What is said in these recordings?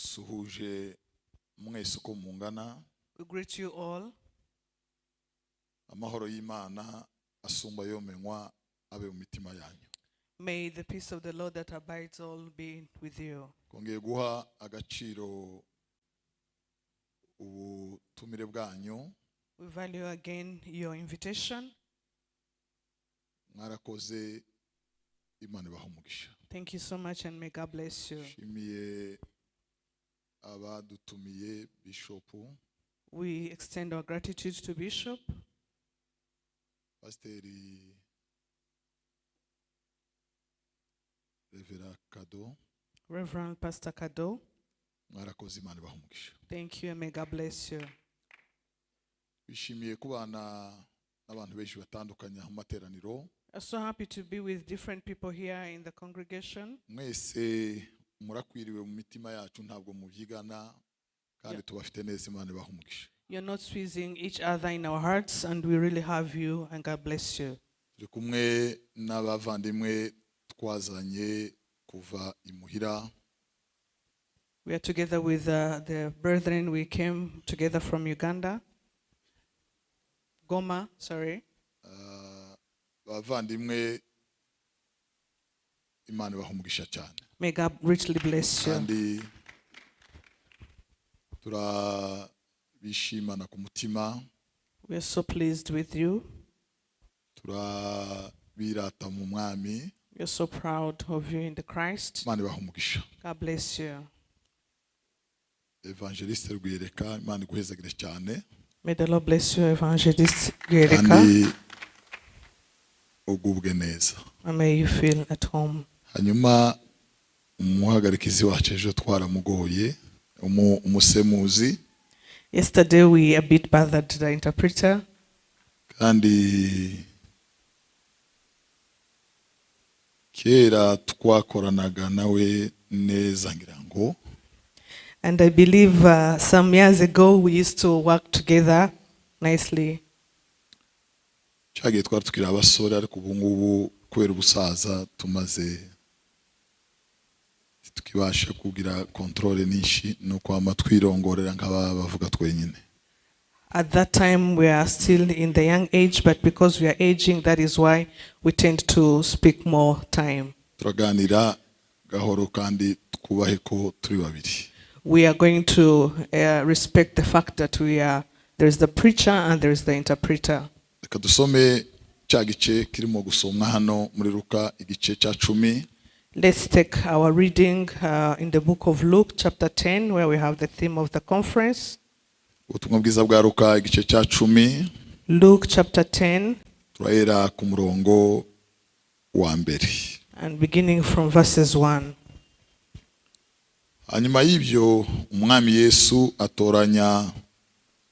Suhuje mwese uko mungana. We greet you all. Amahoro y'Imana asumba yomenywa abe mu mitima yanyu. May the peace of the Lord that abides all be with you. Kongeye guha agaciro ubutumire bwanyu. We value again your invitation. Mwarakoze, Imana ibahe umugisha. Thank you so much and may God bless you. Nshimiye abadutumiye, Bishop. We extend our gratitude to Bishop. Pasiteri Reverend Kado. Reverend Pastor Kado. Mwarakoze, Imana ibahe umugisha. Thank you and may God bless you. Bishimiye kubana n'abantu benshi batandukanye mu materaniro. I'm so happy to be with different people here in the congregation. Mwese murakwiriwe mu mitima yacu, ntabwo mubyigana kandi tubafite neza, Imana ibahe umugisha. You're not squeezing each other in our hearts, and we really have you, and God bless you. Turi kumwe n'abavandimwe twazanye kuva imuhira. We are together with the brethren. We came together from Uganda. Goma, sorry. Abavandimwe, Imana ibahe umugisha cyane. May God richly bless you. Kandi turabishimana ku mutima. We are so pleased with you. Turabirata mu Mwami. We are so proud of you in the Christ. Imana ibahe umugisha. God bless you. Evangeliste Rwiyereka, Imana iguhezagire cyane. May the Lord bless you, Evangelist Rwiyereka. Kandi ugubwe neza. And may you feel at home. Hanyuma umuhagarikizi wacu ejo twaramugoye, umusemuzi. Yesterday we a bit bothered the interpreter. Kandi kera twakoranaga nawe neza ngira ngo. And I believe some years ago we used to work together nicely. Cyagiye twari tukiri abasore, ariko ubu ngubu kubera ubusaza tumaze tukibasha kugira contrôle nyinshi no kwama twirongorera nk'aba bavuga twenyine. At that time we are still in the young age, but because we are aging, that is why we tend to speak more time. Turaganira gahoro kandi twubahe ko turi babiri. We are going to respect the fact that there is the preacher and there is the interpreter. Reka dusome cya gice kirimo gusomwa hano muri Luka igice cya 10. Let's take our reading in the book of Luke chapter 10, where we have the theme of the conference. Ubutumwa bwiza bwa Luka igice cya 10. Luke chapter 10. Turahera ku murongo wa mbere. And beginning from verses 1. Hanyuma y'ibyo Umwami Yesu atoranya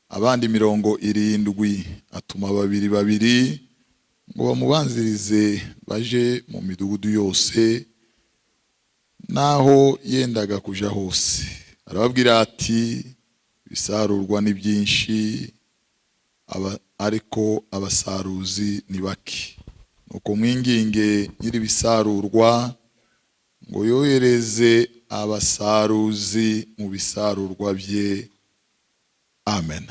abandi 70, atuma babiri babiri ngo bamubanzirize baje mu midugudu yose naho yendaga kuja hose. Arababwira ati ibisarurwa ni byinshi, ariko abasaruzi ni bake. Nuko mwinginge nyir'ibisarurwa ngo yohereze abasaruzi mu bisarurwa bye. Amen.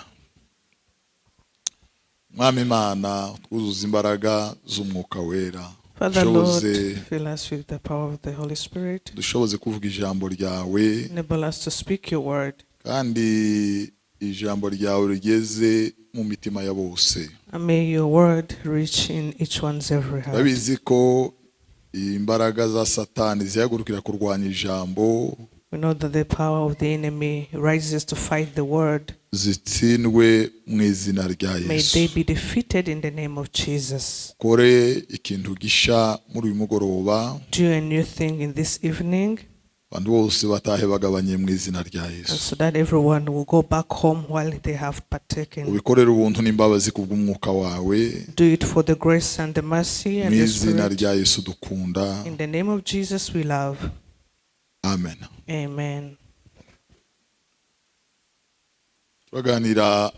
Mwami Imana, twuzuze imbaraga z'Umwuka Wera. Father Lord, fill us with the power of the Holy Spirit. Dushoboze kuvuga ijambo ryawe. Enable us to speak your word. Kandi ijambo ryawe rigeze mu mitima ya bose. And may your word reach in each one's every heart. Urabizi ko imbaraga za Satani zihagurukira kurwanya ijambo. We know that the power of the enemy rises to fight the word. Zitsindwe mu izina rya May Yesu. they be defeated in the name of Jesus. Kore ikintu gisha muri uyu mugoroba. Do a new thing in this evening. Abantu bose batahe bagabanye mu izina rya Yesu. And so that everyone will go back home while they have partaken. Ubikorere ubuntu n'imbabazi kubw'umwuka wawe. Do it for the grace and the mercy and Mu the izina Spirit. rya Yesu dukunda. In the name of Jesus we love. Amen. Amen. Turaganira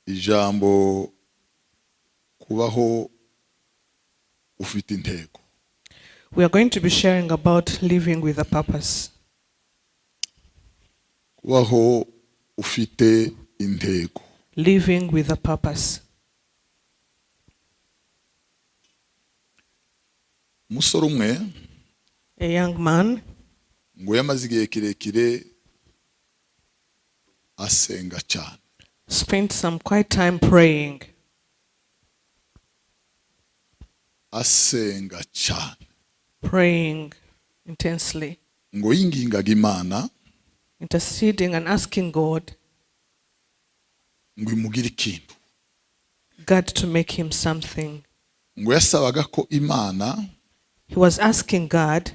ijambo kubaho ufite intego. We are going to be sharing about living with a purpose. Kubaho ufite intego. Living with a purpose. Umusore umwe, A young man, ngo yamaze igihe kirekire asenga cyane. spent some quiet time praying. Asenga cyane. Praying intensely. Ngo yingingaga Imana Interceding and asking God, ngo imugire ikintu. God to make him something. Ngo yasabaga ko Imana He was asking God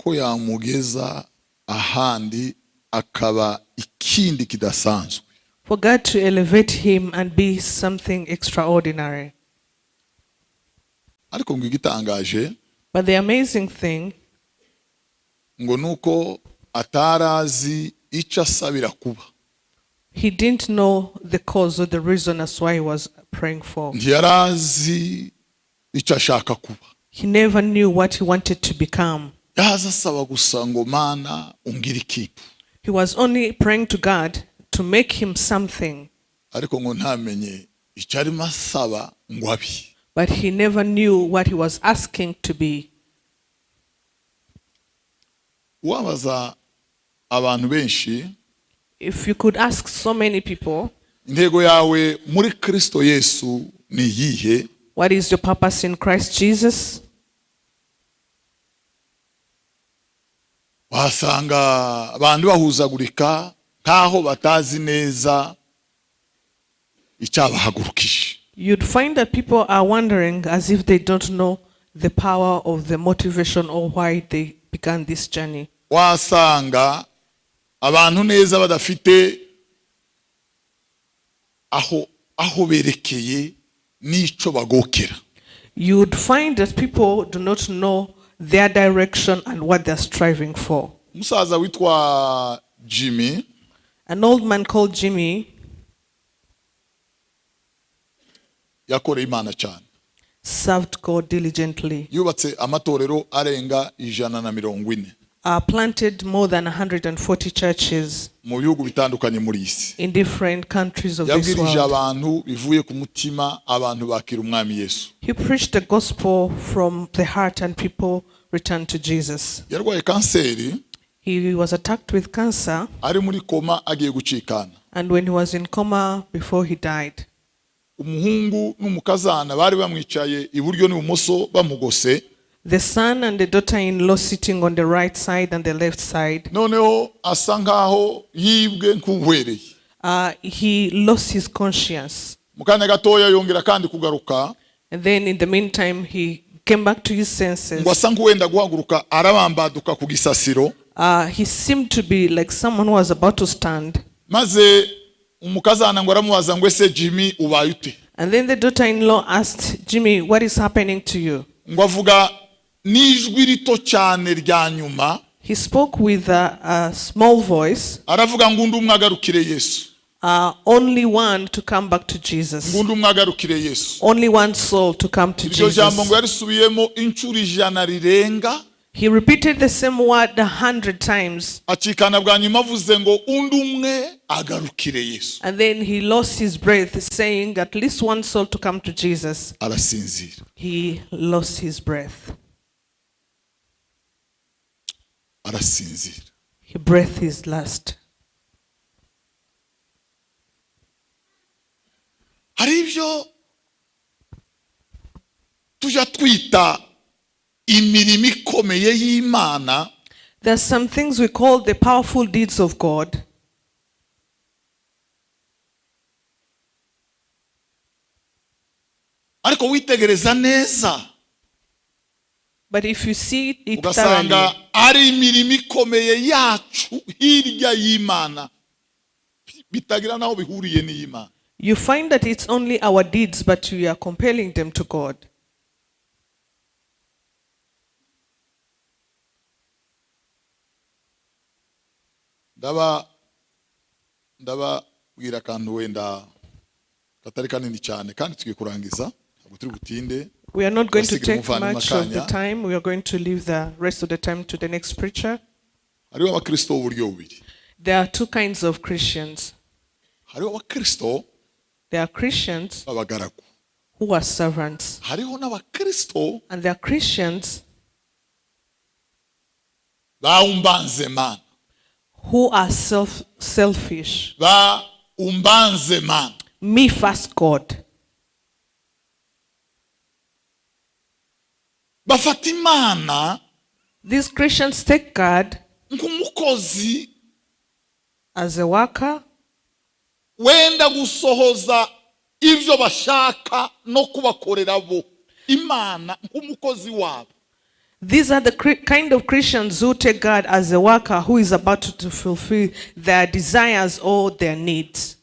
ko yamugeza ahandi akaba ikindi kidasanzwe. for God to elevate him and be something extraordinary. Ariko ngo igitangaje But the amazing thing ngo nuko atarazi icyo asabira kuba. he didn't know the cause or the reason as why he was praying for. Ntiyarazi icyo ashaka kuba. He never knew what he wanted to become. Yaza asaba gusa ngo Mana ungire ikintu. He was only praying to God to make him something. Ariko ngo ntamenye icyo arimo asaba ngo abe. But he never knew what he was asking to be. Wabaza abantu benshi, If you could ask so many people, intego yawe muri Kristo Yesu ni iyihe? what is your purpose in Christ Jesus? Wasanga abantu bahuzagurika nkaho batazi neza icyabahagurukije. You'd find that people are wondering as if they don't know the power of the motivation or why they began this journey. Wasanga abantu neza badafite aho berekeye n'ico bagokera. You'd find that people do not know their direction and what they're striving for. Umusaza witwa Jimmy, An old man called Jimmy, yakoreye Imana cyane. served God diligently. Yubatse amatorero arenga 140. Planted more than 140 churches mu bihugu bitandukanye muri isi. in different countries of this Yabwirije world. abantu bivuye ku mutima, abantu bakira umwami Yesu. He preached the gospel from the heart and people returned to Jesus. Yarwaye kanseri, He was attacked with cancer, ari muri koma agiye gucikana. and when he was in coma before he died, Umuhungu n'umukazana bari bamwicaye iburyo n'ibumoso bamugose. the son and the daughter-in-law sitting on the right side and the left side, Noneho asa nkaho yibwe nk'uhwereye. He lost his conscience. Mu kanya gatoya yongera kandi kugaruka. And then in the meantime, he came back to his senses. Ngo asa nk'uwenda guhaguruka arabambaduka ku gisasiro. He seemed to be like someone who was about to stand. Maze umukazana ngo aramubaza ngo ese Jimmy ubaye ute? And then the daughter-in-law asked, Jimmy, what is happening to you? Ngo avuga n'ijwi rito cyane rya nyuma. He spoke with a small voice, Aravuga ngo undi umwe agarukire Yesu. Only one to come back to Jesus. Ngo undi umwe agarukire Yesu. Only one soul to come to Iryo jambo ngo Jesus. yarisubiyemo inshuro 100 rirenga. He repeated the same word 100 times. Acikana bwa nyuma avuze ngo undi umwe agarukire Yesu. And then he lost his breath, saying at least one soul to come to Jesus. Arasinzira. He lost his breath. Arasinzira. He breathed his last. Hari ibyo tujya twita imirimo ikomeye y'Imana. There are some things we call the powerful deeds of God. Ariko witegereza neza, But if you see it ugasanga thoroughly, ari imirimo ikomeye yacu hirya y'Imana, bitagira naho bihuriye n'Imana. you find that it's only our deeds, but we are comparing them to God. Ndababwira akantu wenda katari kanini cyane kandi tugiye kurangiza, ntabwo turi butinde. We are not going to Turasigira take umuvandimwe much of the akanya. time. We are going to leave the rest of the time to the next preacher. Hariho abakristo b'uburyo bubiri. There are two kinds of Christians. Hariho abakristo There are Christians b'abagaragu, who are servants, hariho n'abakristo and there are Christians ba umbanze mana, who are selfish. Ba umbanze mana. Me first, God. Bafata Imana These Christians take God nk'umukozi as a worker wenda gusohoza ibyo bashaka no kubakorera bo, Imana nk'umukozi wabo. These are the kind of Christians who take God as a worker who is about to fulfill their desires or their needs.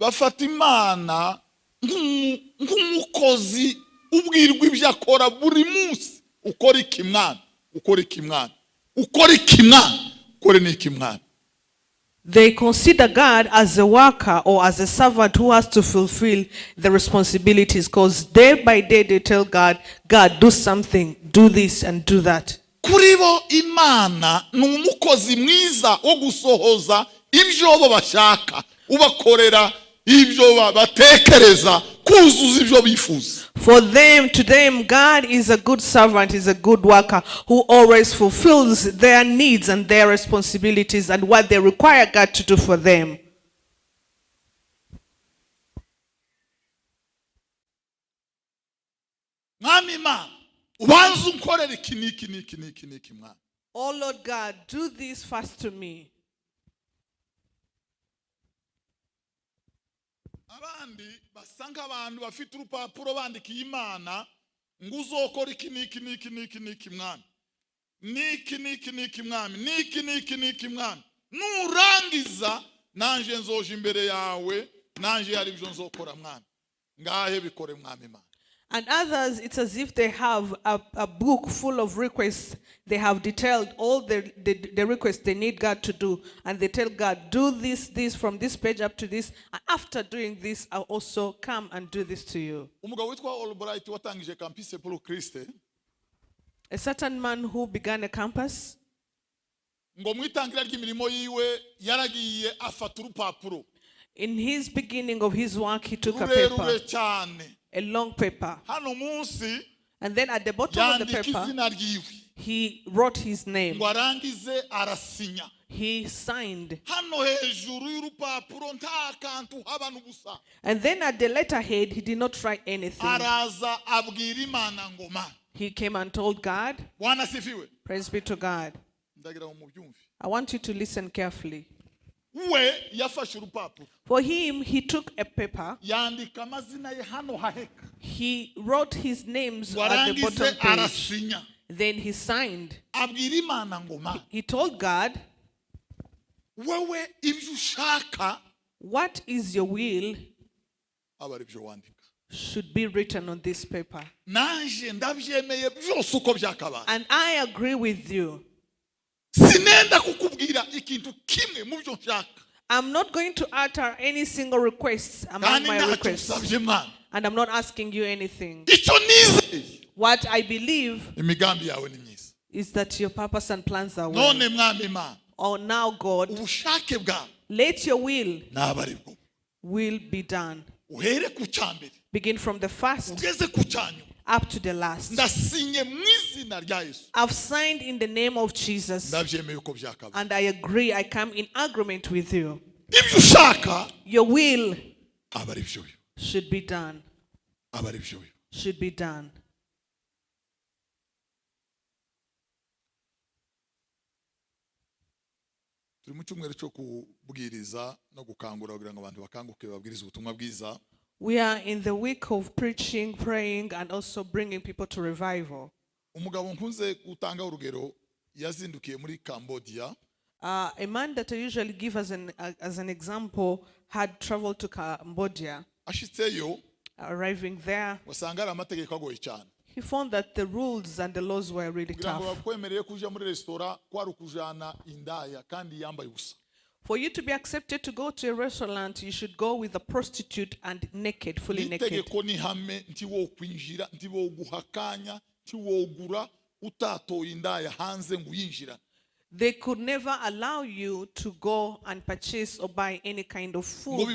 Bafata Imana nk'umukozi ubwirwa ibyo akora buri munsi: ukora iki mwana, ukora iki mwana, ukora iki mwana, ukore n'iki mwana. They consider God as a worker or as a servant who has to fulfill the responsibilities, because day by day they tell God, "God, do something, do this and do that." Kuri bo Imana ni umukozi mwiza wo gusohoza ibyo bo bashaka, ubakorera ibyo batekereza, kuzuza ibyo bifuza. For them, to them, God is a good servant, is a good worker who always fulfills their needs and their responsibilities and what they require God to do for them. Mwami Imana, ubanze unkorere iki n'iki n'iki n'iki n'iki mwami. Oh Lord God, do this first to me. Abandi basa nk'abantu bafite urupapuro bandikiye Imana ngo uzokora iki n'iki n'iki n'iki n'iki mwami, n'iki n'iki n'iki mwami, n'iki n'iki n'iki mwami, nurangiza nanje nzoja imbere yawe, nanje hari ibyo nzokora mwami, ngahe bikore mwami Imana. And others, it's as if they have a book full of requests. They have detailed all the requests they need God to do. And they tell God, "Do this, this, from this page up to this. And after doing this, I'll also come and do this to you." Umugabo witwa Albright watangije Campus pour Christ, A certain man who began a campus, ngo mu itangira ry'imirimo yiwe yaragiye afata urupapuro in his beginning of his work, he took a rurerure paper, cyane, a long paper. Hano munsi And then at the bottom of the yandika paper, izina ryiwe, he wrote his name. Ngo arangize arasinya. He signed. Hano hejuru y'urupapuro nta kantu haba n'ubusa. And then at the letterhead, he did not write anything. Araza abwira Imana ngo Mana. He came and told God, Bwana asifiwe. Praise be to God. Ndagira ngo mubyumve. I want you to listen carefully. We yafashe urupapuro, For him, he took a paper. Yandika amazina ye hano haheka, He wrote his names ngo at the arangize bottom page. Arasinya. Then he signed. Abwira Imana ngo Mana, He told God, wowe ibyo ushaka "What is your will aba ari byo wandika, should be written on this paper. Nanje ndabyemeye byose uko byakabaye. And I agree with you. Sinenda kukubwira ikintu kimwe mu byo nshaka. I'm not going to utter any single request among Kandi my ntacyo requests. nsabye Mana. And I'm not asking you anything. Icyo nizeye, What I believe imigambi yawe ni myiza. Is that your purpose and plans are well. None mwami Imana, Oh, now, God, ubushake bwawe let your will naba ari bwo. Will be done. Uhere ku cya mbere, Begin from the first ugeze ku cya nyuma. Up to the last. Ndasinye mu izina rya Yesu. I've signed in the name of Jesus, Ndabyemeye uko byakabaye. And I agree. I come in agreement with you. Ibyo ushaka Your will aba ari byo biba, should be done. Aba ari byo biba. Should be done. Turi mu cyumweru cyo kubwiriza no gukangura kugira ngo abantu bakanguke babwirize ubutumwa bwiza. We are in the week of preaching, praying, and also bringing people to revival. Umugabo nkunze gutanga urugero yazindukiye muri Cambodia. A man that I usually give as an example had traveled to Cambodia. Ashitseyo, Arriving there, wasanga hari amategeko agoye cyane. He found that the rules and the laws were really Kugira ngo tough. bakwemerere kuja muri resitora kwari ukujana indaya kandi yambaye ubusa. For you to be accepted to go to a restaurant, you should go with a prostitute and naked, fully naked. Itegeko n'ihame ntiwokwinjira ntiwoguha akanya ntiwogura utatoye indaya hanze ngo uyinjira. They could never allow you to go and purchase or buy any kind of Ngo food.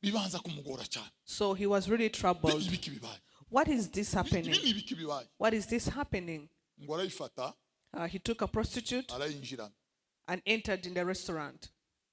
bibanza kumugora cyane. So he was really troubled. Ibiki bibaye? What is this Ibi happening? ni ibiki bibaye? What is this happening? Ngo arayifata He took a prostitute arayinjirana and entered in the restaurant.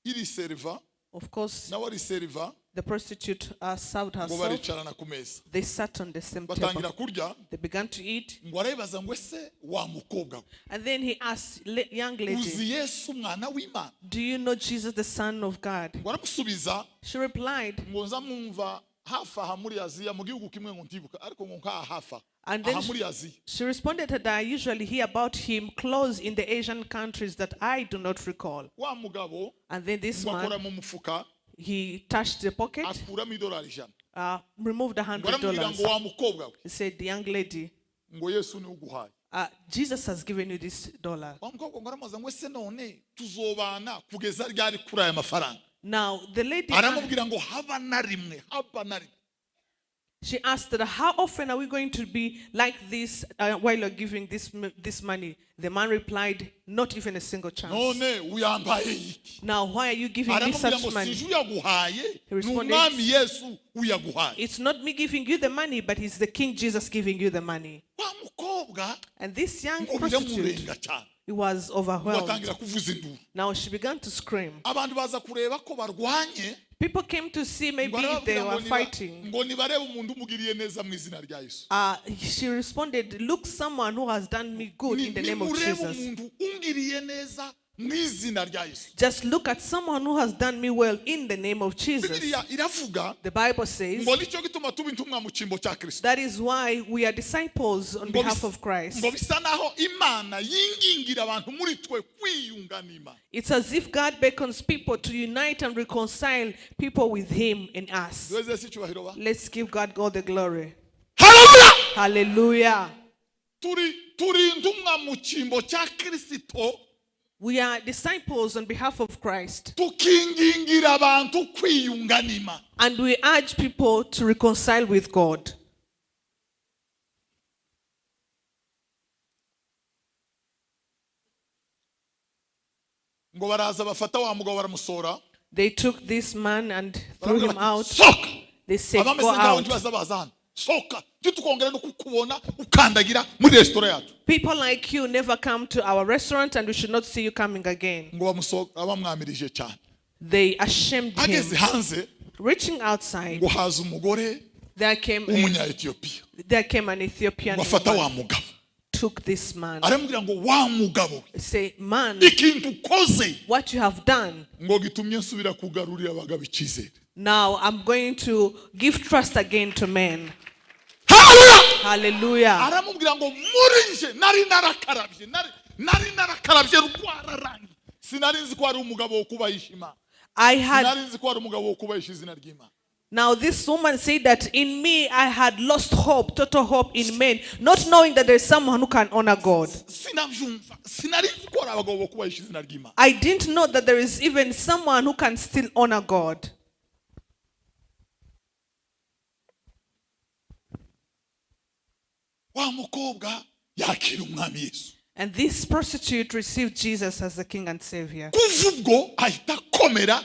Iriseriva Of course, nawe ariseriva the prostitute served ngo herself. baricarana ku meza They sat on the same batangira table. kurya. They began to eat. Ngo arayibaza ngo ese wa mukobwa we, And then he asked, "Young lady, uzi Yesu umwana w'Imana? Do you know Jesus, the Son of God?" Ngo aramusubiza She replied, ngo nza mwumva hafi aha muri Aziya mu gihugu kimwe ngo ntibuka ariko ngo nkaha hafi aha And then aha muri Aziya. She responded that I usually hear about him close in the Asian countries that I do not recall. Wa mugabo And then this ngo akora man, mu mufuka he touched the pocket, akuramo idolari 100 removed a ngo hundred aramubwira dollars. ngo wa mukobwa we He said, "The young lady, ngo Yesu niwe uguhaye. Jesus has given you this dollar." Wa mukobwa ngo aramubaza ngo ese none tuzobana kugeza ryari kuri aya mafaranga? Now the lady, Aramubwira ngo haba na rimwe haba na rimwe. She asked that, "How often are we going to be like this while you're giving this money?" The man replied, "Not even a single chance." None uyambaye iki? Now why are you giving me Aramubwira such ngo money? sije uyaguhaye He ni responded, umwami Yesu uyaguhaye. "It's not me giving you the money, but it's the King Jesus giving you the money." Wa mukobwa And this young ngo prostitute, biramurenga cyane he was ngo overwhelmed. atangira kuvuza induru. Now she began to scream. Abantu baza kureba ko barwanye. People came to see maybe Ngo if they arababwira ngo were fighting. ngo nibarebe umuntu umugiriye neza mu izina rya Yesu. She responded, "Look, someone who has done me good in the name of Nimurebe Jesus. umuntu ungiriye neza mu izina rya Yesu. Just look at someone who has done me well in the name of Jesus." Bibiliya iravuga The Bible says ngo nicyo gituma tuba intumwa mu cyimbo cya Kristo. that is why we are disciples on Ngo behalf of Christ. ngo bisa naho Imana yingingira abantu muri twe kwiyunga n'Imana. It's as if God beckons people to unite and reconcile people with Him and us. Duheze Yesu icyubahiro ba. Let's give God all the glory. Hallelujah! Hallelujah. Turi intumwa mu cyimbo cya Kristo We are disciples on behalf of Christ. Tukingingira abantu kwiyunga n'Imana. And we urge people to reconcile with God. Ngo baraza bafata wa mugabo baramusora. They took this man and threw Baramubwira him bati, out. soka. They said, Abameze "Go nkawe out. ntibaza baza hano soka ntitukongere no kukubona ukandagira muri resitora yacu. People like you never come to our restaurant, and we should not see you coming again." Ngo bamusohora bamwamirije cyane. They ashamed him. Ageze hanze Reaching outside, ngo haza umugore w'umunya-Etiyopiya there came an Ethiopian ngo afata woman, wa mugabo took this man. aramubwira ngo wa mugabo we Say, "Man, ikintu ukoze what you have done, ngo gitumye nsubira kugarurira abagabo icyizere. Now I'm going to give trust again to men." Hallelujah! Hallelujah. Aramubwira ngo muri nje nari narakarabye nari narakarabye rwararangiye sinari nzi ko hari umugabo wo kubahisha Imana. I had Sinari nzi ko hari umugabo wo kubahisha izina ry'Imana. Now this woman said that in me I had lost hope, total hope in men, not knowing that there is someone who can honor God. Sinabyumva sinari nzi ko hari abagabo bo kubahisha izina ry'Imana. I didn't know that there is even someone who can still honor God. Wa mukobwa yakira umwami Yesu. And this prostitute received Jesus as the King and Savior. Kuva ubwo ahita akomera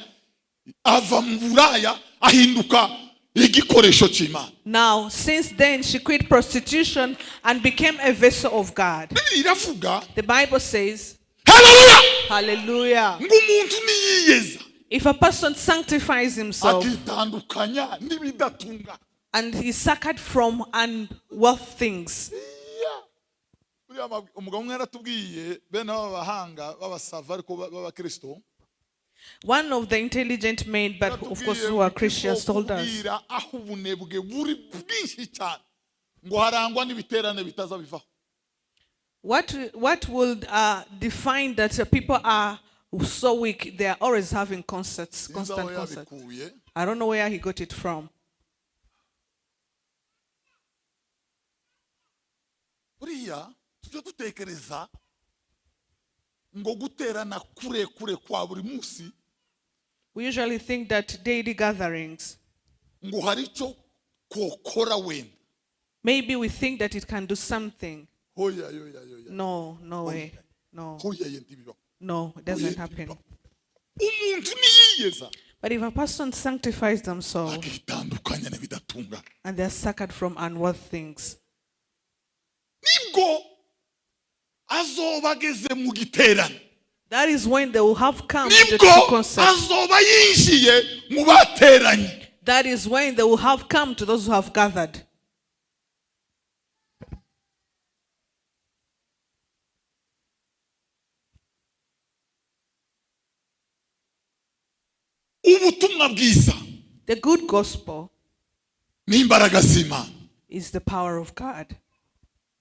ava mu buraya ahinduka igikoresho cy'Imana. Now, since then, she quit prostitution and became a vessel of God. Bibiliya iravuga The Bible says, Hallelujah! Hallelujah. Ngo umuntu niyiyeza If a person sanctifies himself akitandukanya n'ibidatunga and is suckered from unworth things. Iya. Buriya umugabo umwe yaratubwiye bene aba bahanga b'abasava ariko b'abakristo. One of the intelligent men, but of course who are Christians, told us. Yaratubwiye aho ubunebwe buri bwinshi cyane ngo harangwa n'ibiterane bitaza bivaho. What would define that people are so weak? They are always having concerts, Sinzi constant aho concerts. yabikuye. I don't know where he got it from. Buriya tujya dutekereza ngo guterana kure kure kwa buri munsi We usually think that daily gatherings, ngo hari icyo kokora wenda. Maybe we think that it can do something. Hoya yoya yoya. No, no way. No, Hoya ye ntibibaho. no, it Hoya doesn't happen. ntibibaho. Umuntu niyiyeza But if a person sanctifies themselves akitandukanya n'ibidatungana, and they are suckered from unworthy things, nibwo azoba ageze mu giterane. That is when they will have come to the Nibwo true concept. Azoba yinjiye mu bateranye. That is when they will have come to those who have gathered. Ubutumwa bwiza The good gospel n'imbaraga z'Imana. Is the power of God.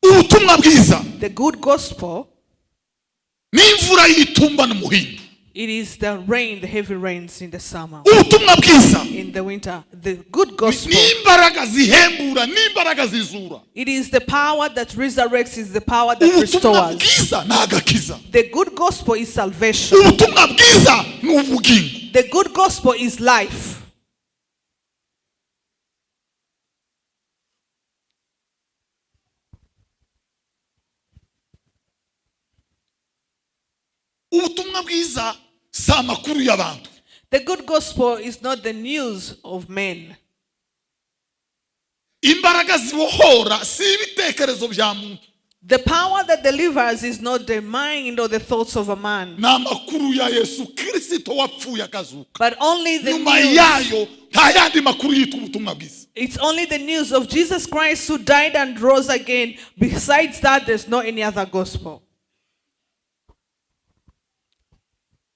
Ubutumwa bwiza The good gospel, n'imvura y'itumba n'umuhindo. It is the rain, the heavy rains in the summer, Ubutumwa bwiza in the winter. The good gospel, n'imbaraga zihembura n'imbaraga zizura. It is the power that resurrects, is the power that Ubutumwa restores. Bwiza ni agakiza. The good gospel is salvation. Ubutumwa bwiza ni ubugingo. The good gospel is life. Ubutumwa bwiza si amakuru y'abantu. The good gospel is not the news of men. Imbaraga zibohora si ibitekerezo bya muntu. The power that delivers is not the mind or the thoughts of a man, Ni amakuru ya Yesu Kirisito wapfuye akazuka. But only the Nyuma news. Yayo nta yandi makuru yitwa ubutumwa bwiza. It's only the news of Jesus Christ who died and rose again. Besides that, there's no any other gospel.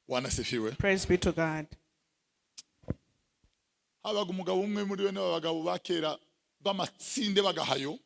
Wanasifiwe. Praise be to God. Habaga umugabo umwe muri bene bagabo ba kera b'amatsinde bagahayo.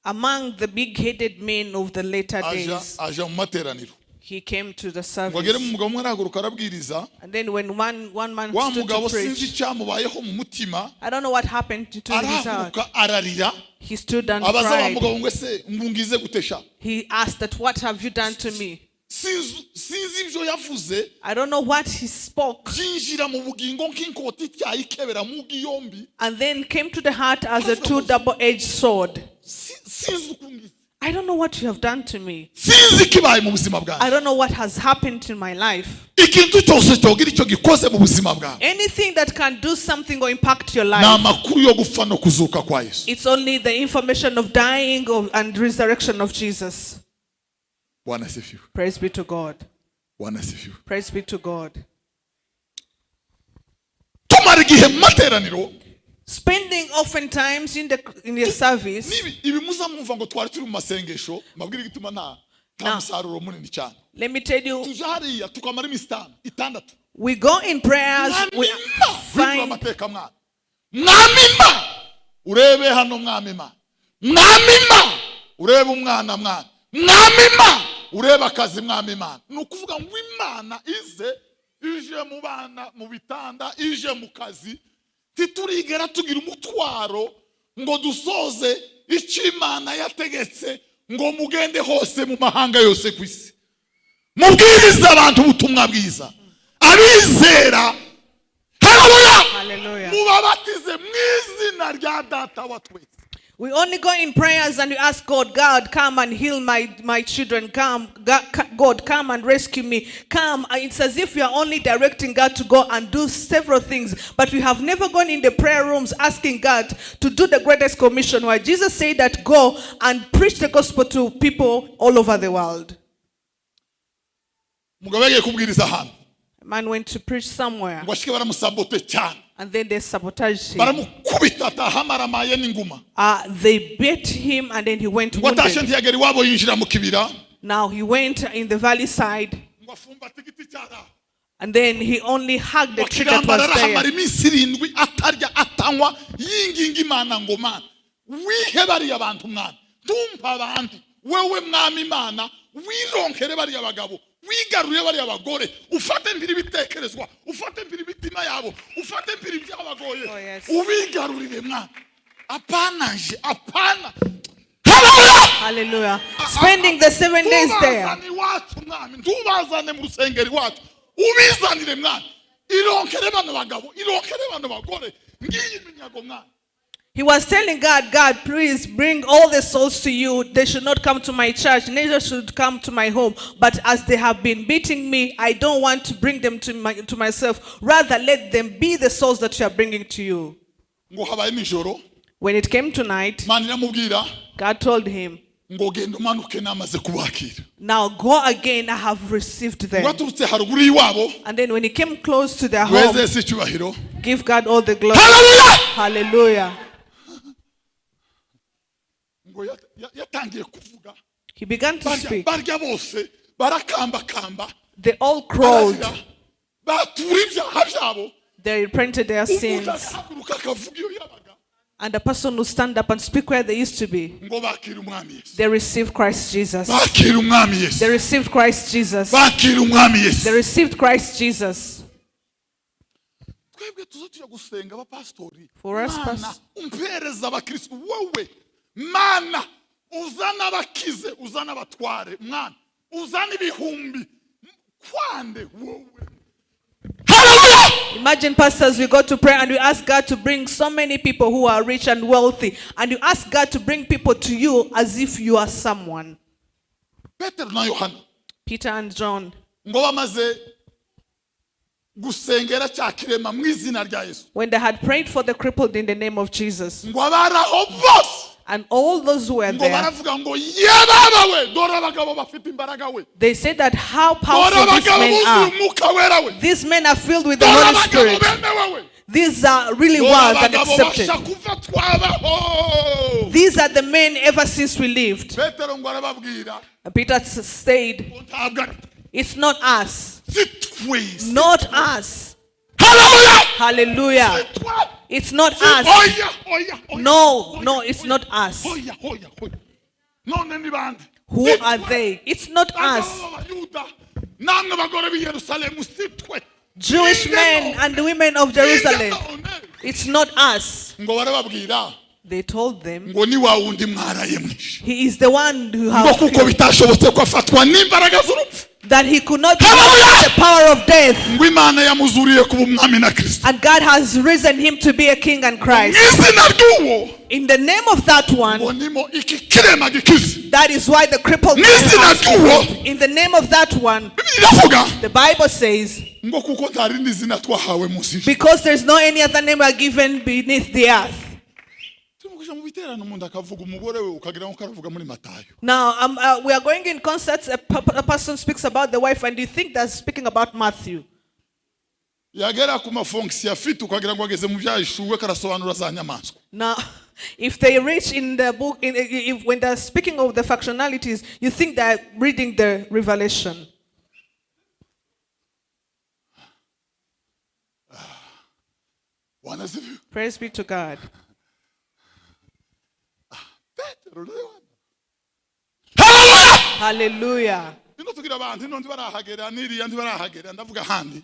Among the big headed men of the later Aja days, aja mu materaniro he came to the ngo agere mu service. mugabo umwe arahaguruka arabwiriza. And then when one man Wa stood mugabo to sinzi preach, icyamubayeho mu mutima, I don't know what happened to his heart. arahaguruka ararira. He stood and Abaza wa cried. mugabo ngo ese ngungize gutesha. He asked that, "What have you done to me?" Sinzi sinzi ibyo yavuze. I don't know what he spoke. Byinjira mu bugingo nk'inkota ityaye ikebera mu yombi. And then came to the heart as a two double-edged sword. Sinzi uko ngize. I don't know what you have done to me. Sinzi ikibaye mu buzima I bwanjye. Don't know what has happened in my life. Ikintu cyose cyogira icyo gikoze mu buzima bwawe Anything that can do something or impact your ni life, amakuru yo gupfa no kuzuka kwa Yesu. It's only the information of dying and resurrection of Jesus. Bwana asifiwe. Praise be to God. Bwana asifiwe. Praise be to God. Tumara igihe mu materaniro. Spending oftentimes in the service, Nibi ibi muzamwumva ngo twari turi mu masengesho mbabwire igituma nta nta Na. Musaruro munini cyane. Let me tell you, Tuje hariya tukamara iminsi itanu itandatu. We go in prayers, we Mwami hindura find amateka mwana mwami ma urebe hano mwami ma mwami ma urebe umwana mwana mwami ma urebe akazi mwami mana. Ni ukuvuga ngo Imana ize ije mu bana mu bitanda ije mu kazi titurigera tugira umutwaro ngo dusoze icyo Imana yategetse ngo mugende hose mu mahanga yose ku isi mubwirize abantu ubutumwa bwiza abizera haleluya Hallelujah. Mubabatize mu izina rya Data wa twese. We only go in prayers and we ask God, "God, come and heal my children. Come, God, God, come and rescue me. Come." And it's as if we are only directing God to go and do several things, but we have never gone in the prayer rooms asking God to do the greatest commission, where Jesus said that go and preach the gospel to people all over the world. Umugabo yagiye kubwiriza ahantu. A man went to preach somewhere Ngo ashike baramusabote cyane. And then they sabotaged him. Baramukubita ataha amaramaye n'inguma. They beat him and then he went Ngo atashe wounded. ntiyagera iwabo yinjira mu kibira. Now he went in the valley side. Ngo afumbate igiti cyaraho. And then he only hugged the tree that Akirambara was there. arahamara iminsi irindwi atarya atanywa yinginga Imana ngo Mana wihe bariya bantu mwana ntumpa abandi wewe mwami Imana wironkere bariya bagabo wigarurire bariya bagore ufate mbiri ibitekerezwa ufate mbiri imitima yabo ufate mbiri ibyabagoye. Oh, yes. Ubigarurire mwana apana nje apana. Haleluya. Hallelujah. Spending the 7 days there. Ntubazane iwacu mwami ntubazane mu rusengero iwacu ubizanire mwami. Ironkere bano bagabo, ironkere bano bagore, ngiyi iminyago mwami. He was telling God, God, please bring all the souls to you. They should not come to my church, neither should come to my home. But as they have been beating me, I don't want to bring them to myself. Rather, let them be the souls that you are bringing to you. Ngo habaye nijoro. When it came to night, Imana iramubwira God told him, ngo genda umanuke namaze kubakira. Now go again, I have received Ngo them. aturutse haruguru y'iwabo, And then when he came close to their home, weze si icyubahiro. give God all the glory. Haleluya! Hallelujah. Ngo yatangiye kuvuga. He began to Barya, speak. barya bose barakambakamba. They all crawled. Bararira, batura ibyaha byabo. They repented their Umuntu sins. agahaguruka akavuga iyo yabaga. And the person who stand up and speak where they used to be, Ngo bakira umwami Yesu. they received Christ Jesus. Bakira umwami Yesu. They received Christ Jesus. Bakira umwami Yesu. They received Christ Jesus. Twebwe tuza tujya gusenga abapasitori. For us, Mana, umpereza abakristo wowe mana uzana abakize uzana abatware mwana uzana ibihumbi kwande wowe. Hallelujah! Imagine, pastors, we go to pray and we ask God to bring so many people who are rich and wealthy. And you ask God to bring people to you as if you are someone. Petero na Yohana Peter and John, ngo bamaze gusengera cya kirema mu izina rya Yesu, when they had prayed for the crippled in the name of Jesus, ngo abari aho bose and all those who were ngo there, baravuga ngo yebaba we, dore abagabo bafite imbaraga we, they said that how dore powerful these abagabo men buzuye are. umwuka wera we, These men are filled with the dore Holy abagabo Spirit. bemewe we, These are really dore wild and abagabo accepted. basha kuva twabaho. These are the men ever since we lived. Petero ngo arababwira And Peter said, ngo ntabwo ari it's not us. si twe. Not us. Hallelujah! Hallelujah. Si twe. It's not Si- us. Oya, oya, oya. No, Oya, no, it's oya. not us. Oya, oya, oya. None ni bande? Who Si are twe. they? It's not Bagabo us. b'Abayuda, namwe bagore b'i Yerusalemu, si twe. Jewish Ninde men none? and women of Ninde Jerusalem. none? It's not us. Ngo barababwira They told them, ngo ni wa wundi mwaraye mwishe, he is the one who ngo has kuko bitashobotse ko afatwa n'imbaraga z'urupfu, that he could not Hallelujah! the power of death. Ngo Imana yamuzuriye kuba umwami na Kristo. And God has risen him to be a king and Mu Christ. izina ry'uwo In the name of that one, ngo nimo iki kirema gikize. that is why the crippled man N'izina has ry'uwo been healed. In the name of that one, Bibiliya iravuga the Bible says, ngo kuko nta rindi zina twahawe munsi y'ijuru. because there's no any other name are given beneath the earth. Turimo kuja mu biterane umuntu akavuga umugore we ukagira ngo karavuga muri Matayo. Now, we are going in concerts, a person speaks about the wife and you think that's speaking about Matthew. Yagera ku mafonction afite ukagira ngo ageze mu byahishuwe karasobanura za nyamaswa. Now, if they reach in the book, when they're speaking of the factionalities, you think they're reading the Revelation. Bwana asifiwe. Praise be to God. Petero na Yohana. Hallelujah! Hallelujah. Ino tugira abantu ino ntibarahagera n'iriya ntibarahagera ndavuga ahandi.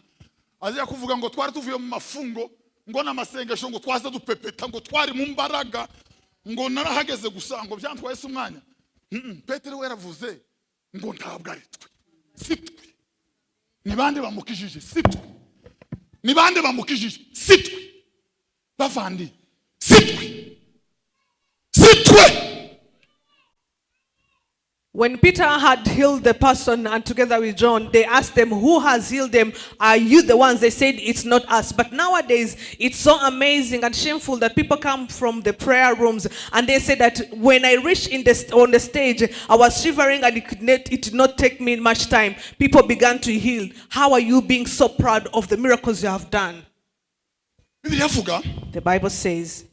Aza kuvuga ngo twari tuvuye mu mafungo ngo n'amasengesho ngo twaza dupepeta ngo twari mu mbaraga ngo narahageze gusa ngo byantwaye se umwanya. Petero we yaravuze ngo ntabwo ari twe. Si twe. Ni bande bamukijije? Si twe. Ni bande bamukijije? Si twe. Bavandi. Si twe. Si twe. When Peter had healed the person and together with John, they asked them, who has healed them? Are you the ones? They said, it's not us. But nowadays, it's so amazing and shameful that people come from the prayer rooms and they say that when I reached on the stage, I was shivering and it did not take me much time. People began to heal. How are you being so proud of the miracles you have done? Bibiliya ivuga The Bible says,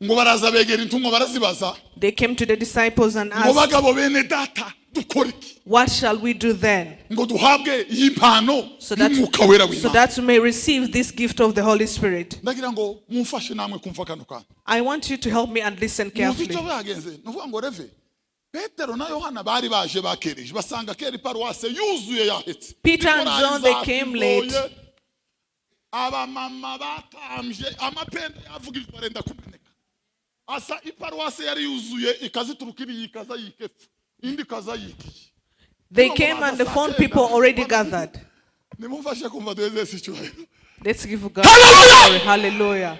ngo baraza begera intumwa barazibaza they came to the disciples and ngo asked, bagabo bene data dukore iki what shall we do then? ngo duhabwe iyi mpano So that, y'umwuka wera so w'Imana. that we may receive this gift of the Holy Spirit. Ndagira ngo mumfashe namwe kumva kano kantu. I want you to help me and listen Muzi carefully. icyo byagenze ni ukuvuga ngo reve Petero na Yohana bari baje bakereje basanga kera iparuwase yuzuye yahetse. Peter and Korali John, they came late. zakigoye, abamama batambye amapenda yavugijwe arenda kumeneka. Asa iparuwase yari yuzuye ikazituruka iriya ikaza yikepfo indi ikaza yikiye. They came and they found people already gathered. Nimumfashe kumva duheze icyubahiro. Let's give God glory. Hallelujah.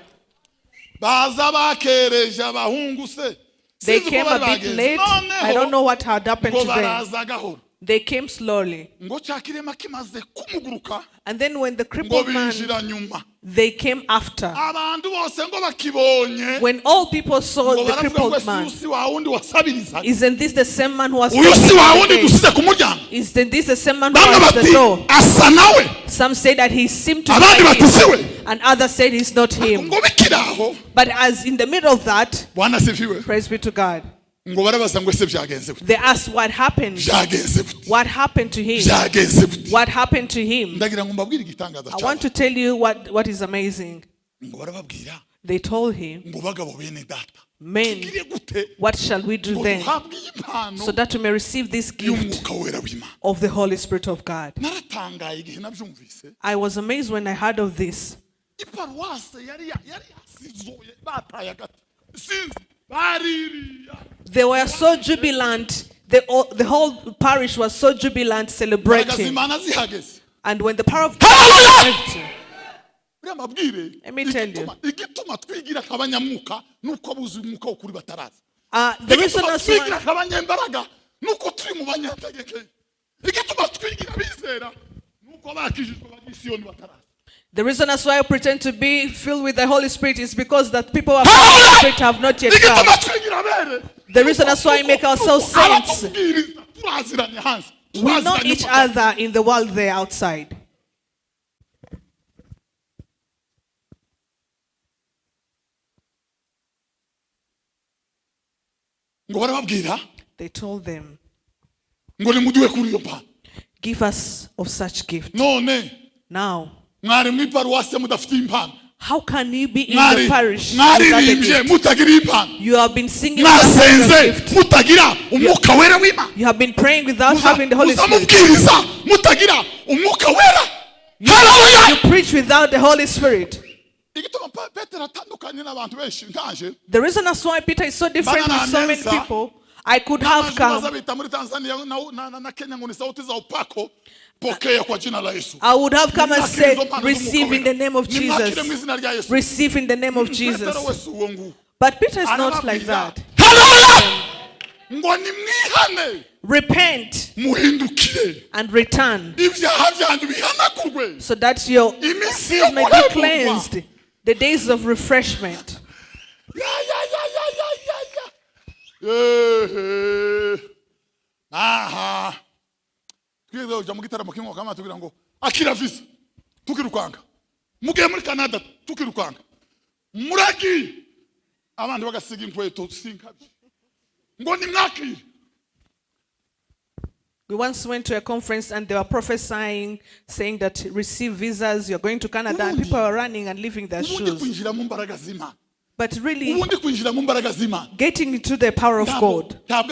Baza bakereje abahungu se. They Sinzi uko came a bari bit bagenze. late. I Noneho don't know what had happened ngo to them. baraza gahoro. They came slowly. Ngo cya kirema kimaze kumuguruka And then when the ngo crippled man, binjira nyuma. they came after. Abantu bose ngo bakibonye When all people saw ngo the baravuga ngo crippled ese uyu man, si wa wundi wasabirizaga. isn't this the same man who was Uyu si begging wa at the wundi gate? dusize ku muryango. Isn't this the same man who Bamwe was at the bati door? asa nawe. Some say that he seemed to be Abandi like bati si him, we. and others said he's not him. Ngo bikiri aho. But as in the middle of that, Bwana asifiwe. praise be to God, Ngo barabaza ngo ese byagenze gute? they asked what happened. Byagenze gute? What happened to him? Byagenze gute? What happened to him? Ndagira ngo mbabwire igitangaza I want cyabaye. to tell you what is amazing. Ngo barababwira They told him, ngo bagabo bene data. Men, Tugire gute what shall we do ngo then duhabwe iyi mpano so that we may receive this gift y'umwuka wera w'Imana. of the Holy Spirit of God? Naratangaye igihe nabyumvise. I was amazed when I heard of this. Iparuwase yari yari yasizoye bataye agati. Sinzi baririya. They were so jubilant. The whole parish was so jubilant, Imbaraga celebrating. z'Imana zihageze. And when the power of God Hallelujah! arrived, Buriya mbabwire Let me tell you. igituma twigira nk'abanyamwuka nuko abuzuye umwuka w'ukuri bataraza. the reason Igituma as why twigira nk'abanyembaraga nuko turi mu banyantegeke. Igituma twigira abizera nuko bakijijwe abanyisiyoni bataraza. The reason as why I pretend to be filled with the Holy Spirit is because that people who are filled with the Spirit have not yet come. Igituma twigira abere. The reason as why we make ourselves saints. Abatubwiriza turaziranye hanze. We know Turaziranye each mu magambo. other in the world there outside. Ngo barababwira They told them, ngo nimuduhe kuri iyo mpano. Give us of such gift. None Now, mwari mu iparuwase mudafite impano. how can you be in the Mwari parish without a mwaririmbye gift? mutagira impano. You have been singing without having a Mwasenze gift. mutagira umwuka wera w'Imana. You have been praying without having the Holy Spirit. Muzamubwiriza mutagira umwuka wera. Hallelujah! You preach without the Holy Spirit. Igituma Petero atandukanye n'abantu benshi nkanje. The reason as why Peter is so different with so many people, I could have Amajwi baza come. bita muri Tanzania na Kenya ngo ni sauti za upako. Pokea kwa jina la Yesu. I would have come and Nimwakire said, izo mpano receive z'umwuka in the wera. name of Nimwakire mu Jesus. izina rya Yesu. Receive in the name of Petero Jesus. wese uwo nguwo. But Peter is not like Arababwira, that. Hallelujah! Ngo nimwihane Repent muhindukire and return ibyaha byanyu bihanagurwe so that your iminsi sins yo may be guhemurwa. cleansed. The days of refreshment. Ya, ya, ya, ya, ya, ya, ya. Ehe. Aha. Twigeze kuja mu gitaramo kimwe kama tugira ngo akira visa tukirukanga. Mugiye muri Canada tukirukanga. Muragiye abandi bagasiga inkweto sinkabye. Ngo nimwakire. We once went to a conference and they were prophesying, saying that receive visas, you're going to Canada, and people were running and leaving their Ubundi shoes. kwinjira mu mbaraga z'Imana. But really, Ubundi kwinjira mu mbaraga z'Imana. getting into the power of Ntabwo God, ntabwo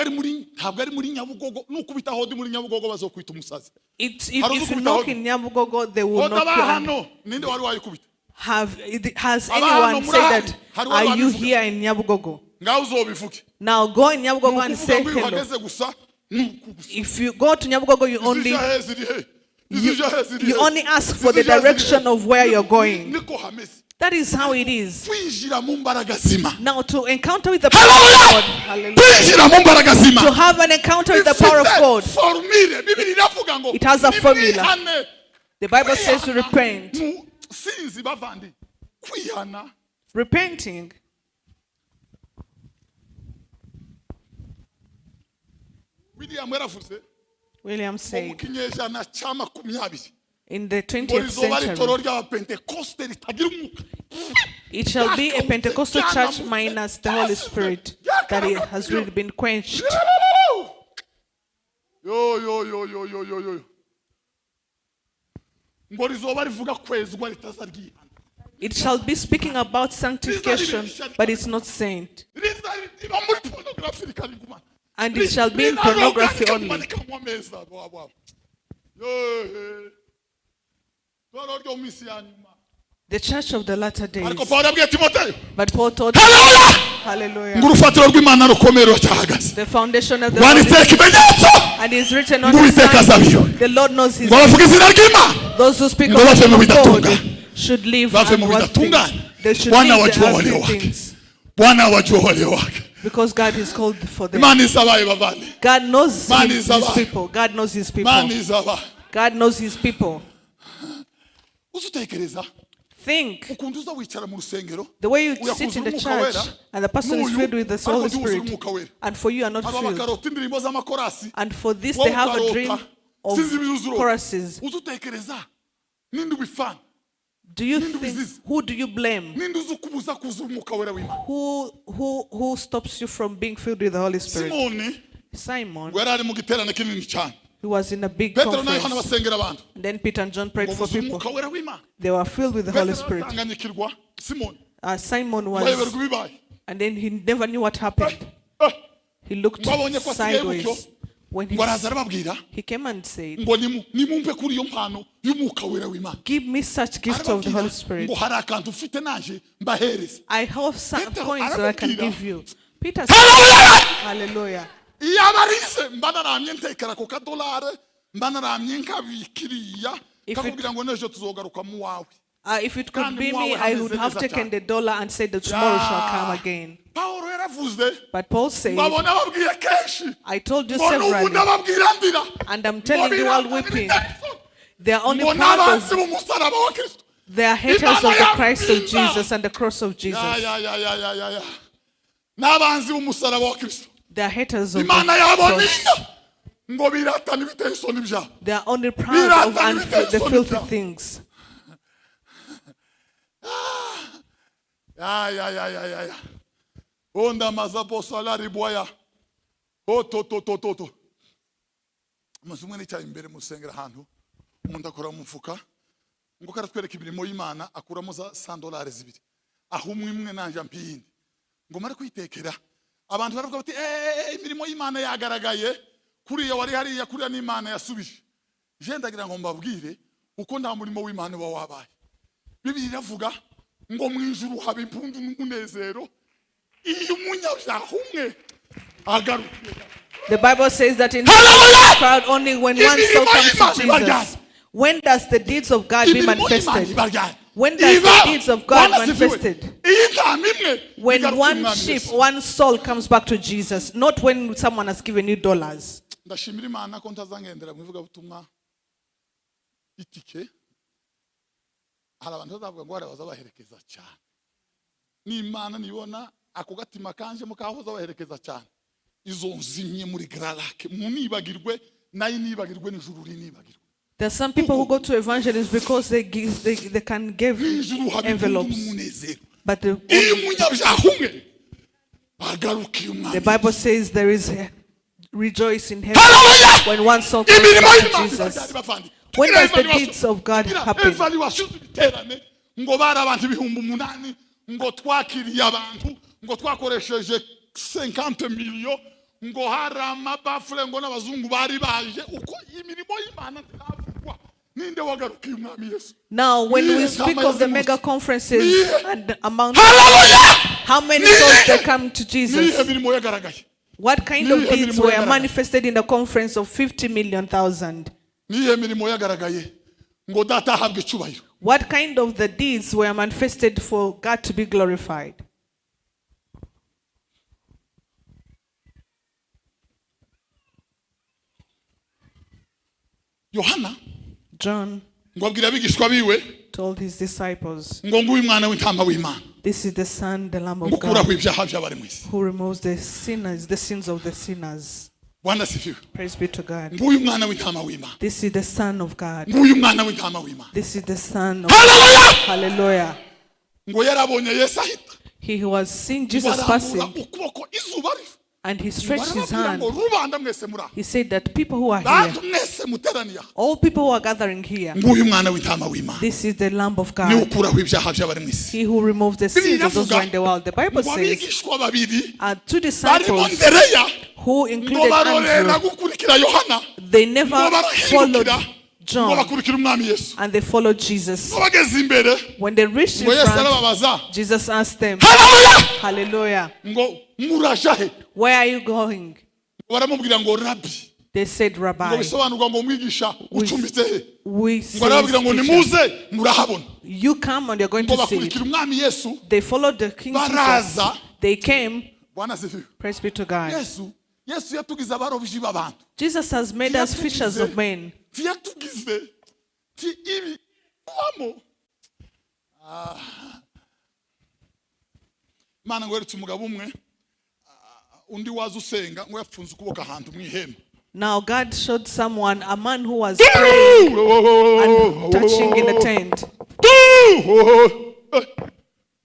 ari muri Nyabugogo nukubita hodi muri Nyabugogo bazokwita umusazi. if you knock in Nyabugogo, they will Hodi knock aba you. And hano ninde wari wayikubita? Has Aba hano anyone said murahari. that, Hari uwari are you wabivuga. here in Nyabugogo? Ngaho uzobivuge. Now go in Nyabugogo and Nukuvuga say ngo iyo hello. uhageze gusa nuku gusa. If you go to Nyabugogo, you only Izija he ziri he? Izija he ziri you he? only ask for the Izija he ziri direction he? of where you're going. Niko hameze. That is how it is. Kwinjira mu mbaraga z'Imana. Now to encounter with the power of God, Hallelujah! hallelujah. Kwinjira mu mbaraga To z'Imana. have an encounter with the power of Ifite God, formule. Bibiri iravuga ngo It has a formula. nimwihane. The Bible says to Kwihana repent. Sinzi bavandi. Kwihana Repenting. William yaravuze William ngo mu said kinyejana cya 20 in the ngo 20th rizoba ari itoro century, ry'abapentekoste ritagira umwuka. it shall be a Pentecostal church minus the Holy Spirit that it has really been quenched. Yo yo yo yo yo yo yo. Ngo rizoba rivuga kwezwa ritaza ryihana. It shall be speaking about sanctification, but it's not saint. Riza riba muri pornography rikarigumana. And it shall be in pornography only. Rikarigumana ameza wabo. Yo. Toro ryo mu minsi ya nyuma. The church of the latter days. Ariko Pawulo yabwiye Timoteyo, But Paul told haleluya, Hallelujah. ngo urufatiro rw'Imana rukomeye ruracyahagaze, The foundation of the Lord rwanditseho ikimenyetso and is written on ngo the Uwiteka sign. azabiyo, The Lord knows his ngo bavuge izina ry'Imana, those who speak ngo of bave the mu name of God bidatunganye. should live Bave mu unworthy things. bidatunganye. They should Bwana leave the wajua walio earthly wake. things Bwana wajua walio wake. because God is called for them. Imana izabaye bavandi. God knows Man his is alive. people. God knows his Imana people. izabaye. God knows his people. Uzutekereza Think ukuntu uza wicara mu rusengero, the way you uyakuzuza sit in the Umwuka church Wera, and the person is n'uyu, filled with the ariko Holy ntiwuzure Spirit, Umwuka Wera. and for you are not Aba filled. bakarota indirimbo z'amakorasi, And for this wowe they have a ukarota, dream of sinzi ibyo uzurota. choruses. Uzutekereza ninde ubifana, Do you Ninde think, ubizizi? who do you blame? Ninde uzi ukubuza kuzura Umwuka Wera w'Imana? Who stops you from being filled with the Holy Spirit? Simoni Simon, ngo yari ari mu giterane kinini cyane, who was in a big Petero na Yohana conference. basengera abantu And then Peter and John prayed ngo for buzuye people. Umwuka Wera w'Imana. They were filled with the Holy Petero Spirit. aratanganyikirwa, Simoni Simon ngo was, ayoberwa ibibaye. and then he never knew what happened. Eh, He looked ngo abonye ko asigaye gutyo, sideways. When he, ngo araza arababwira he came and said, ngo nimumpe kuri iyo mpano y'Umwuka Wera w'Imana. "Give me such gift of the Arababwira Holy Spirit. ngo hari akantu ufite naje mbahereze. I have some Petero coins that I can arababwira. give you." Peter said, Haleluya! "Hallelujah." Iyo abarize mba naramye ntekera ku kadolare, mba naramye nkabikiriya, kakubwira ngo n'ejo tuzogaruka mu wawe. If it could Kandi be mwawe me, I would hameze have neza taken cyane. the dollar and said that tomorrow shall come again. Pawulo yaravuze But Paul said, ngo abona ababwiye kenshi, "I told you ngo n'ubu severally, ndababwira ndira, and I'm ngo telling you while biratana weeping, ibiteye isoni, they are only ngo proud n'abansi of, b'umusaraba wa Kristo. they are haters Imana of the Christ of yabinda. Jesus and the cross of Ya, Jesus. ya, ya, ya, ya, ya, ya. N'abanzi b'umusaraba wa Kristo. They are haters of the Imana yabo cross. ninda ngo biratana ibiteye isoni byabo. They are only proud of Biratana ibiteye the isoni filthy byabo. things." Ya, ya, ya, ya, ya, ya. Onda mazabosa bwaya. O to to to to to. Umunsi umwe nicaye imbere mu rusengero ahantu, umuntu akora mu mufuka ngo karatwereka imirimo y'Imana, akuramo za sandolari zibiri, aho umwe imwe nanje ampa iyindi ngo mare kwitekera. Abantu baravuga bati eh, imirimo y'Imana yagaragaye kuriya wari hariya, kuriya n'Imana yasubije. Je ndagira ngo mbabwire uko nta murimo w'Imana uba wabaye. Bibiliya iravuga ngo mu ijuru haba impundu n'umunezero iyo umunyabyaha umwe agarukiye. The Bible says that in Hallelujah! crowd only when one soul Imirimo comes to y'Imana iba Jesus. ryari? When does the deeds of God be Imirimo y'Imana manifested? iba ryari? When does the Iba. deeds of God Bwana asifiwe. manifested? Iyo intama imwe When igarukiye one Umwami sheep, Yesu. one soul comes back to Jesus, not when someone has given you dollars. Ndashimira Imana ko ntazangendera mu ivugabutumwa itike. Hari abantu bazavuga ngo hari abazabaherekeza cyane, n'Imana nibona ako gatima kanjemo kahoza baherekeza cyane, izo nzimye muri gararake munibagirwe, nayo nibagirwe, n'ijuru rinibagirwe. There are some people who go to evangelists because they can give Mu ijuru haba impundu envelopes. n'umunezero But iyo umunyabyaha umwe agarukiye Umwami. the Bible says there is rejoice in heaven Hallelujah! when one soul comes Imirimo back to y'Imana Jesus. ibaryari bavandi. When Tugira does the evaluation. deeds of God Tugira happen? evaluation z'ibiterane ngo bari abantu 8000, ngo twakiriye abantu, ngo twakoresheje 50 million, ngo hari amabafure, ngo n'abazungu bari baje. Uko imirimo y'Imana ntiravugwa, ninde wagarukiye Umwami Yesu? Now, when we Niye speak ntama of the yazimutse. mega conferences Niye. and the amount, Hallelujah! how many Niye. souls they come to Niyihe Jesus? mirimo yagaragaye? What kind of Niyihe deeds mirimo were yagaragaye? manifested in the conference of 50 million thousand? Niyihe mirimo yagaragaye ngo Data ahabwe icyubahiro? What kind of the deeds were manifested for God to be glorified? Yohana John ngo abwira abigishwa biwe told his disciples, ngo nguyu mwana w'intama w'Imana "This is the Son, the Lamb of ngo ukuraho God, ibyaha by'abari mu isi. who removes the sinners, the sins of the sinners." Bwana asifiwe. Praise be to God. Nguyu mwana w'intama w'Imana. This is the Son of God. Nguyu mwana w'intama w'Imana. This is the Son of Haleluya! Hallelujah. Ngo yarabonye Yesu ahita, He was seeing ngo Jesus arambura passing ukuboko izuba riva, and he ngo stretched his arababwira hand. ngo rubanda mwese muri aha, He said that people who are here, bantu mwese muteraniye aha, all people who are gathering here, nguyu mwana w'intama w'Imana this is the Lamb of niwe God. ukuraho ibyaha by'abari mu isi. He who removes the Bibiliya sins of those who iravuga are in the world. The Bible ngo says abigishwa babiri two barimo disciples Ndereya who ngo included barorera Andrew, gukurikira Yohana, they ngo never followed barahindukira, John, bakurikira umwami Yesu. And they followed Jesus. Ngo bageze imbere, When they reached in ngo Yesu front, arababaza. Jesus asked them, Haleluya. Hallelujah, Ngo muraja he? where are you going? Ngo baramubwira ngo Rabi. They said, Ngo Rabbi. bisobanurwa ngo mwigisha, ucumbitse he? We Ngo say, arababwira ngo teacher, nimuze murahabona. you come and you're going Ngo to see it. bakurikira umwami Yesu. They followed the King Jesus. Baraza. They came. Bwana asifiwe. Praise be to God. Yesu yatugize abarobyi b'abantu. Jesus has made us fishers of men. Ntiyatugize ti ibi kubamo. Imana ngo yeretse umugabo umwe, undi waza usenga, ngo yapfunze ukuboko ahantu mu ihema. Now God showed someone, a man who was praying and touching in the tent.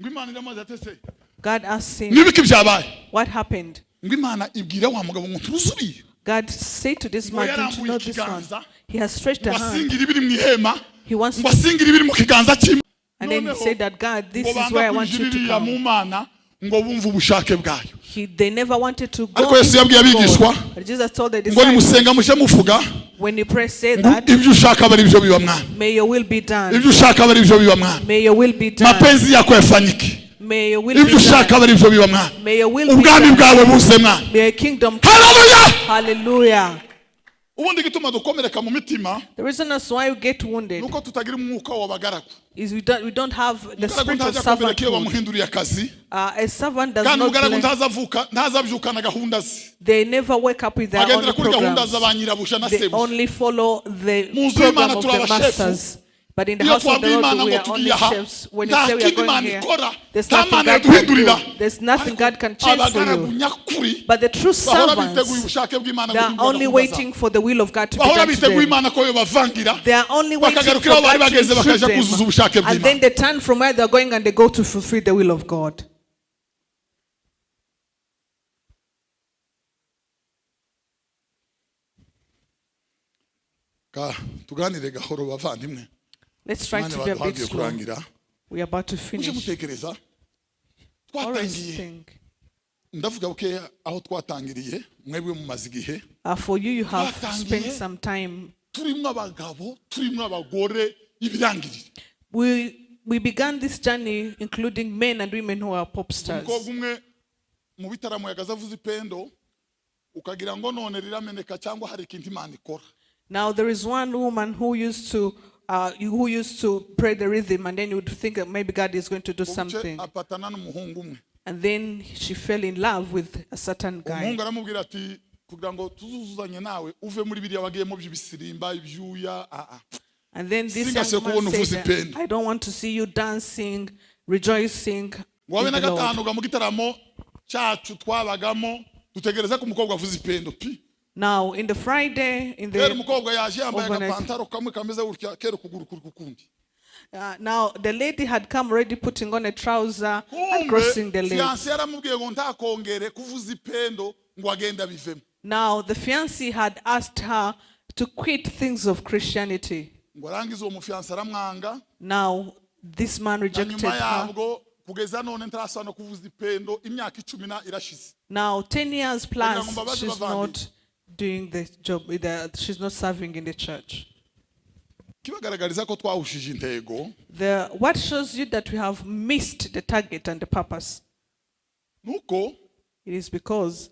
Ngo Imana iramaze atese God asked him, nibiki byabaye? what happened? Ngo Imana ibwira wa mugabo ngo ntuzuriye. God said to this man, don't you know this one? He has stretched a Ngo hand. asingire ibiri mu ihema. He wants Ngo to, asingire ibiri mu kiganza cy'Imana. and then he Noneho, said that God, this ngo is banga where I want you to kwinjirira mu come. Mana ngo bumve ubushake bwayo. They never wanted to go Ariko Yesu into yabwiye abigishwa, God. But Jesus told the ngo disciples, nimusenga mujye muvuga when you pray, say ngo that, ibyo ushaka abe ari byo biba mwana. may your will be done. Ibyo ushaka abe ari byo biba mwana. May your will be done. Mapenzi yako yafanyike. May your will Ibyo be ushaka done. abe ari byo biba mwana. May your will be Ubwami done. bwawe buze mwana. May your kingdom come. Haleluya. Hallelujah. Ubundi igituma dukomereka mu mitima The reason as why we get wounded nuko tutagira umwuka w'abagaragu. is we don't have the Umugaragu spirit of ntajya akomereka iyo servanthood. bamuhinduriye akazi. A servant does Kandi not umugaragu blame. ntazavuka ntazabyukana gahunda ze. They never wake up with their Agendera own kuri gahunda programs. za ba nyirabuja na They sebuja. only follow the Mu nzu program y'Imana of the turi abashefu. masters. But in the Iyo house of the twabwiye Lord, Imana we ngo are only tugiye aha, chefs. When you nta say we are kindi going Imana here, ikora, there's nta nothing Mana God can yaduhindurira. do. There's nothing Ariko God can change for abagaragu you. nyakuri But the true bahora biteguye servants, ubushake bw'Imana they are guhindura only gahunda zabo. waiting for the will of God to be Bahora done to biteguye them. Imana ko yobavangira, They are only waiting for bakagarukira aho bari God to bageze, bakaja intrude kuzuza ubushake them. And bw'Imana. then they turn from where they're going and they go to fulfill the will of God. Tuganire gahoro bavandimwe. Let's try Umwanya to be a bit baduhagiye slow. kurangira. We are about to Mujye finish. mutekereza Always twatangiye, think. ndavuga bukeya aho twatangiriye, mwebwe mumaze igihe. For you, you have Twatangiye. spent some time. Turimo abagabo, turimo abagore, ibirangirire. We began this journey including men and women who are pop stars. Umukobwa umwe mu bitaramo yagaze avuza ipendo, ukagira ngo none rirameneka cyangwa hari ikintu Imana ikora. Now there is one woman who used to pray the rhythm, and then you would think that maybe God is going to do Ubuce something. apatana n'umuhungu umwe. And then she fell in love with a certain guy. Umuhungu aramubwira ati kugira ngo tuzuzuzanye nawe uve muri biriya wagiyemo by'ibisirimba ibyuya ah, ah. And then this Singa young kubona man uvuza said, ipendo. I don't want to see you dancing, rejoicing Ngo wabe in na the Lord. gatanu ga mu gitaramo cyacu twabagamo dutegereza ko umukobwa avuza ipendo pi. Now in the Friday, in Rero the umukobwa yaje yambaye Overnight. agapantaro kamwe kameze gutya kera ukuguru kuri kukundi. Now the lady had come already putting on a trouser and Kumbe crossing the leg. fiancé yaramubwiye ngo ntakongere kuvuza ipendo ngo agende abivemo. Now the fiancé had asked her to quit things of Christianity. Ngo arangize uwo mufiancé aramwanga. Now this man Na rejected nyuma her. yabwo kugeza none ntarasana no kuvuza ipendo, imyaka 10 na irashize. Now 10 years Kugira ngo plus, mbabaze she's bavandi. not doing the job. She's not serving in the church. Kibagaragariza ko twahushije intego What shows you that we have missed the target and the purpose? nuko It is because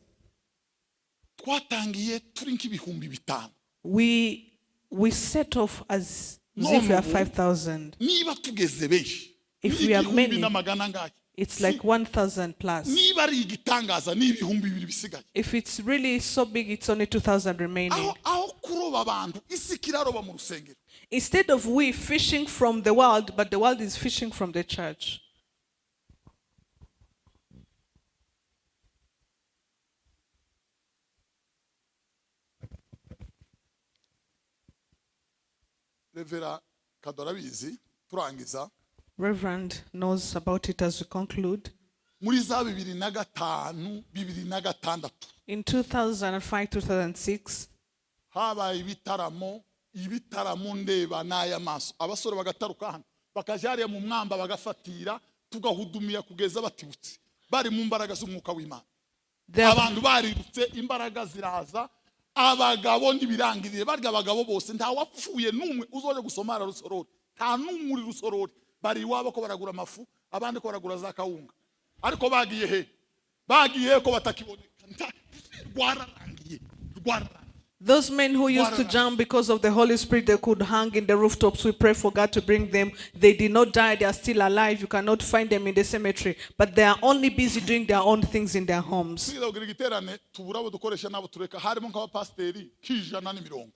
twatangiye turi nk'ibihumbi bitanu. we set off as if we are 5,000. Niba tugeze benshi, If we are n'igihumbi many, n'amagana angahe, it's like 1,000 plus. niba ari igitangaza ni 2000 bisigaye. If it's really so big, it's only 2,000 remaining. Aho kuroba abantu isi kiraroba mu rusengero. Instead of we fishing from the world, but the world is fishing from the church. Revera Kadorabizi turangiza. Reverend knows about it as we conclude. Muri za 2005 2006, In 2005, 2006, habaye ibitaramo ndeba n'aya maso, abasore bagataruka hano bakaja hariya mu mwamba bagafatira, tugahudumira kugeza batibutse, bari mu mbaraga z'umwuka w'Imana. Abantu barirutse imbaraga ziraza, Abagabo n'ibirangirire, barya abagabo bose nta wapfuye n'umwe uzoje gusomara Rusorori, nta n'umwe uri Rusorori. Bari iwabo ko baragura amafu, abandi ko baragura za kawunga. Ariko bagiye he? Bagiye ko batakiboneka. Rwararangiye, rwararangiye. Those men who used to jump because of the Holy Spirit, they could hang in the rooftops. We pray for God to bring them. They did not die. They are still alive. You cannot find them in the cemetery. But they are only busy doing their own things in their homes. Twiza kugira igiterane tubura abo dukoresha n'abo tureka, harimo nk'abapasiteri k'ijana n'imirongo.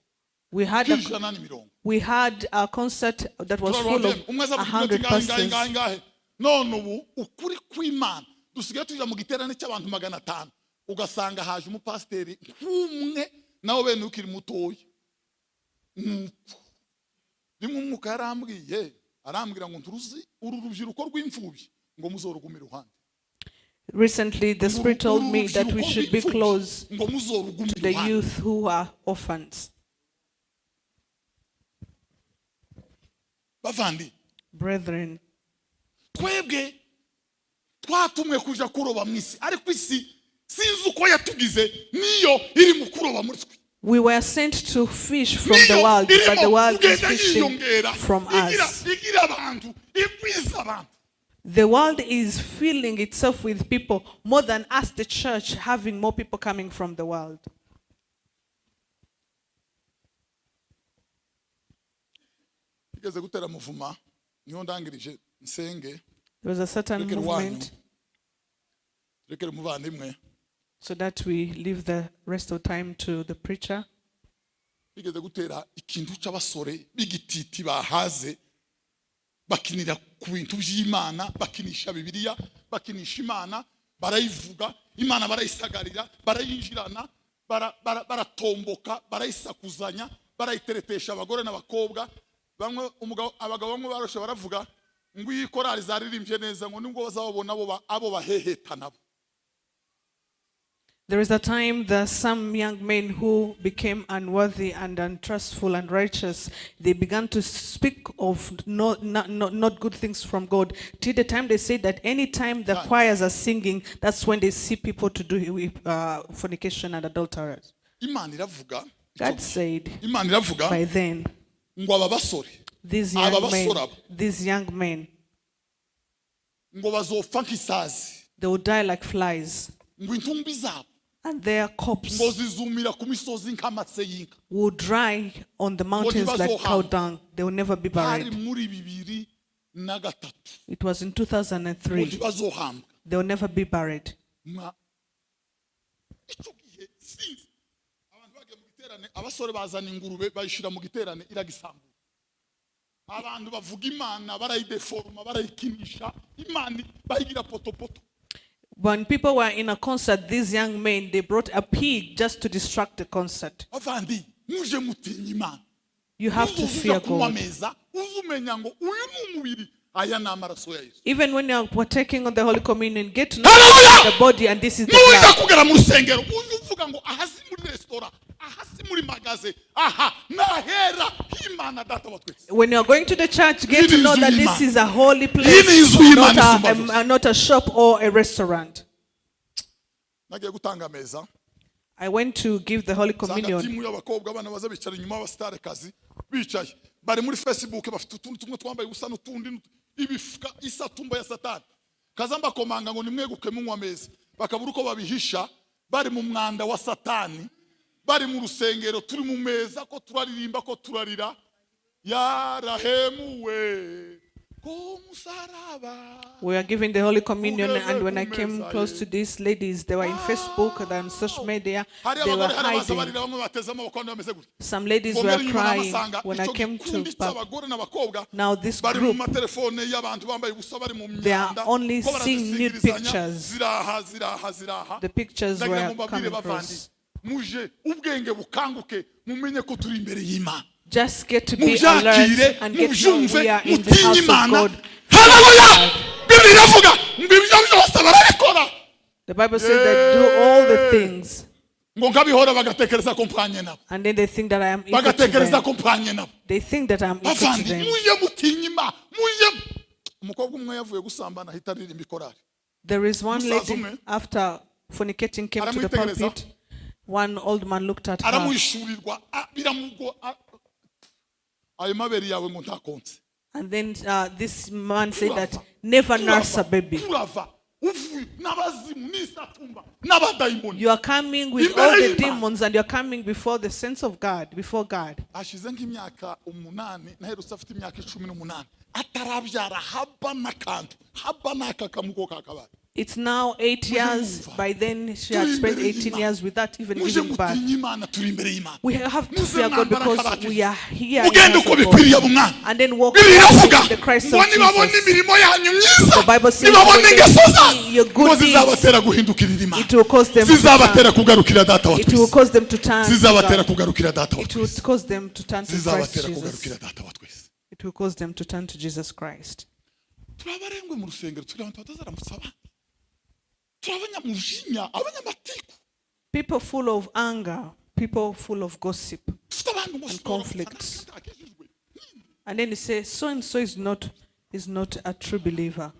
We had a, K'ijana n'imirongo. We had a concert that was full of Umwe azavuga 100 inoti ingahe, ingahe, pastors. ingahe, ingahe. None ubu ukuri kw'Imana, dusigaye tuja mu giterane cy'abantu 500, ugasanga haje umupasiteri nk'umwe, nawe bene ukiri mutoya. Nuko rimwe Umwuka yarambwiye, arambwira ngo nturuzi uru rubyiruko rw'imfubyi, ngo muzorugume iruhande. Recently, the Spirit told me that we should be close ngo muzorugume to the iruhande. Youth who are orphans. Bavandi, Brethren, twebwe twatumwe kuja kuroba mu isi, ariko isi sinzi uko yatugize, niyo iri mu kuroba muri twe. We were sent to fish from the Niyo world, but the irimo world is kugenda fishing yiyongera, from igira us. Igira abantu, igwiza abantu. The world is filling itself with people more than us, the church, having more people coming from the world. Igeze gutera muvuma, niyo ndangirije nsenge. There was a certain Rekere wanyu, movement rekere umuvandimwe. So that we leave the rest of time to the preacher. Bigeze gutera ikintu cy'abasore b'igititi bahaze, bakinira ku bintu by'Imana, bakinisha Bibiliya, bakinisha Imana, barayivuga Imana, barayisagarira, barayinjirana, baratomboka, barayisakuzanya, barayiteretesha abagore n'abakobwa bamwe. Umugabo, abagabo bamwe baroshe baravuga ngo iyi korali zaririmbye neza, ngo nibwo bazababona abo baheheta nabo. There is a time that some young men who became unworthy and untrustful and righteous, they began to speak of not good things from God. Till the time they said that any time the choirs are singing, that's when they see people to do fornication and adulterers. Imana iravuga. God said Imana iravuga by then, ngo aba basore, these aba young basore men, aba, these young men, ngo bazopfa nk'isazi, they will die like flies, ngo intumbi zabo and their corpse ngo zizumira ku misozi nk'amatse y'inka. Will dry on the mountains like cow Ntibazohamba. Dung. They will never be Hari buried. Muri 2003. It was in Ngo 2003. ntibazohambwa. They will never be buried. Icyo gihe sinzi, abantu bagiye mu giterane, abasore bazana ingurube bayishyira mu giterane iragisambura. Abantu bavuga Imana, barayideforoma, barayikinisha, Imana bayigira potopoto. When people were in a concert, these young men, they brought a pig just to distract the concert. Bavandi, muje mutinya Imana. You have to Uzuza fear kunywa God. Meza uze umenya ngo uyu ni umubiri, aya ni amaraso ya Yesu. Even when you are partaking on the Holy Communion, get to know Hallelujah! the body and this is the Nuja blood. Kugera mu rusengero, uje uvuga ngo aha si muri resitora, aha si muri magaze, aha nahera h'Imana Data wa twese. When you are going to the church, get to know that this is a holy place, Iyi ni inzu y'Imana not isumba byose. not a shop or a restaurant. Nagiye gutanga ameza, I went to give the Holy nsanga Communion. Timu y'abakobwa, abana baza bicara inyuma y'abasitarekazi, bicaye bari muri Facebook, bafite utundi tumwe twambaye ubusa n'utundi ibifuka isatumba ya Satani. Kaza mbakomanga ngo nimweguke munywa ameza, bakabura uko babihisha, bari mu mwanda wa Satani, bari mu rusengero, turi mu meza ko turaririmba, ko turarira, yarahemuwe ku musaraba. We were giving the Holy Communion, and when I came close to these ladies, they were in Facebook, they were on social media, Hari they were abagore hari abaza hiding. Barira, bamwe bateze amaboko, abandi bameze gutya. Some ladies Ngo were mbere inyuma crying n'amasanga when I icyo came to gikundi back. Cy'abagore n'abakobwa Now this bari mu group, matelefone y'abantu bambaye ubusa, bari mu they are myanda, only ko seeing nude barazisigirizanya, pictures. Ziraha, ziraha, ziraha. The pictures Ndagira were ngo mbabwire coming bavandi, across. Muje ubwenge bukanguke, mumenye ko turi imbere y'Imana. Just get to be Mubyakire, alert and get to know mubyumve, we are in the mutinye house of Imana. God. Haleluya! Bibiri iravuga ngo ibyo byose barabikora, The Bible says that do all the things, ngo nkabihora bagatekereza ko mpwanye nabo, and then they think that I am equal to bagatekereza them. Ko mpwanye nabo. They think that I am equal to Bavandi, them. muje mutinye Imana, muje. Umukobwa umwe yavuye gusambana ahita aririmba ikorari. There is one Umusaza lady umwe after fornicating came to the aramwitegereza. Pulpit. One old man looked at her. Aramuhishurirwa biramugo ayo mabere yawe ngo ntakonse. And then this man said that never nurse a baby. Turava uvuye n'abazimu n'isatumba n'abadayimoni. You are coming with all the demons and you are coming before the saints of God, before God. Ashize nk'imyaka 8 naherutse afite imyaka 18 atarabyara haba n'akantu haba n'akakamuko kakabaye. It's now 8 years. By then she had spent 18 years without even giving birth. We have to fear God because we are here in the house of God. And then walk in the Christ of Jesus. The Bible says when they see your good deeds, it will cause them to turn. It will cause them to turn to God. It will cause them to turn to Christ Jesus. It will cause them to turn to Jesus Christ. People full of anger, people full of gossip and conflicts. And then you say, so and so is not a true believer.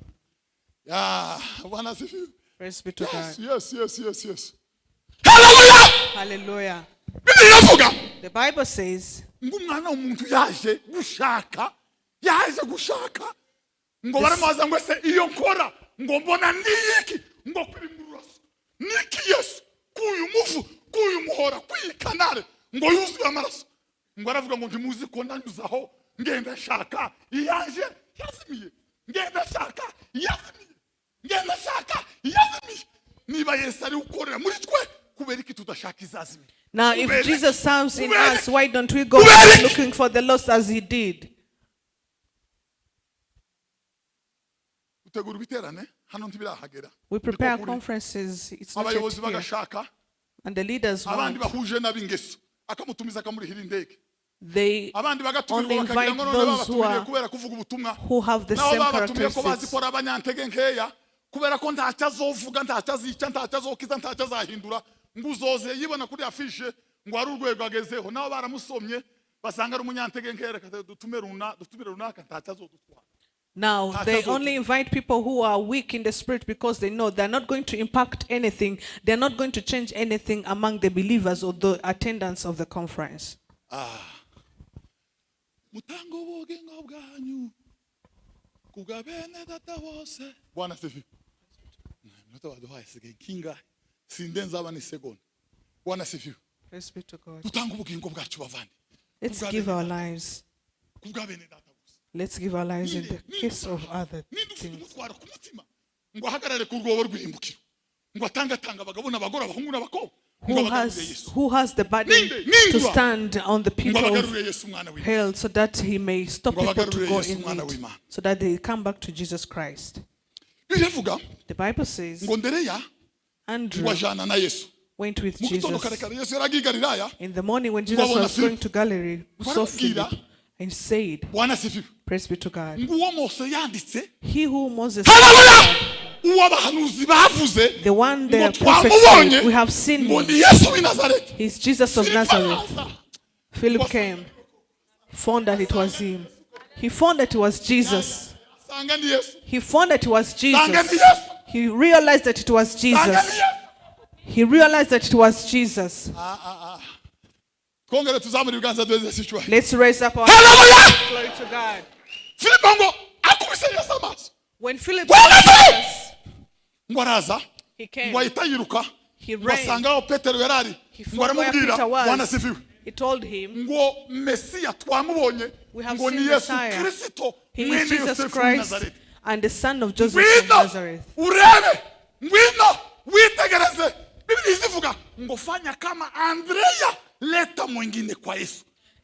Praise be to God. Yes, yes, yes, yes. Hallelujah! Hallelujah. The Bible says, now if Jesus serves in us, why don't we go looking for the lost as he did? We prepare conferences. It's not yet here. And the leaders want. They only invite those who have the same characteristics. Now, they only invite people who are weak in the spirit because they know they're not going to impact anything. They're not going to change anything among the believers or the attendants of the conference. Praise be to God. Let's give our lives. Let's give our lives in the case of other things. Who has the burden to stand on the people of hell so that he may stop people to go in it, so that they come back to Jesus Christ? The Bible says Andrew went with Jesus. In the morning when Jesus was going to Galilee, saw Philip and said, praise be to God, he who Moses, the one the prophet said, we have seen him, he's Jesus of Nazareth. Philip came, found that it was him. He found that it was Jesus. He found that it was Jesus. He realized that it was Jesus. He realized that it was Jesus. Let's raise up our hands. Glory to God. When Philip saw Jesus, he came. He ran. He found where Peter was. He told him, we have seen Messiah. He is Jesus Christ and the son of Joseph of Nazareth.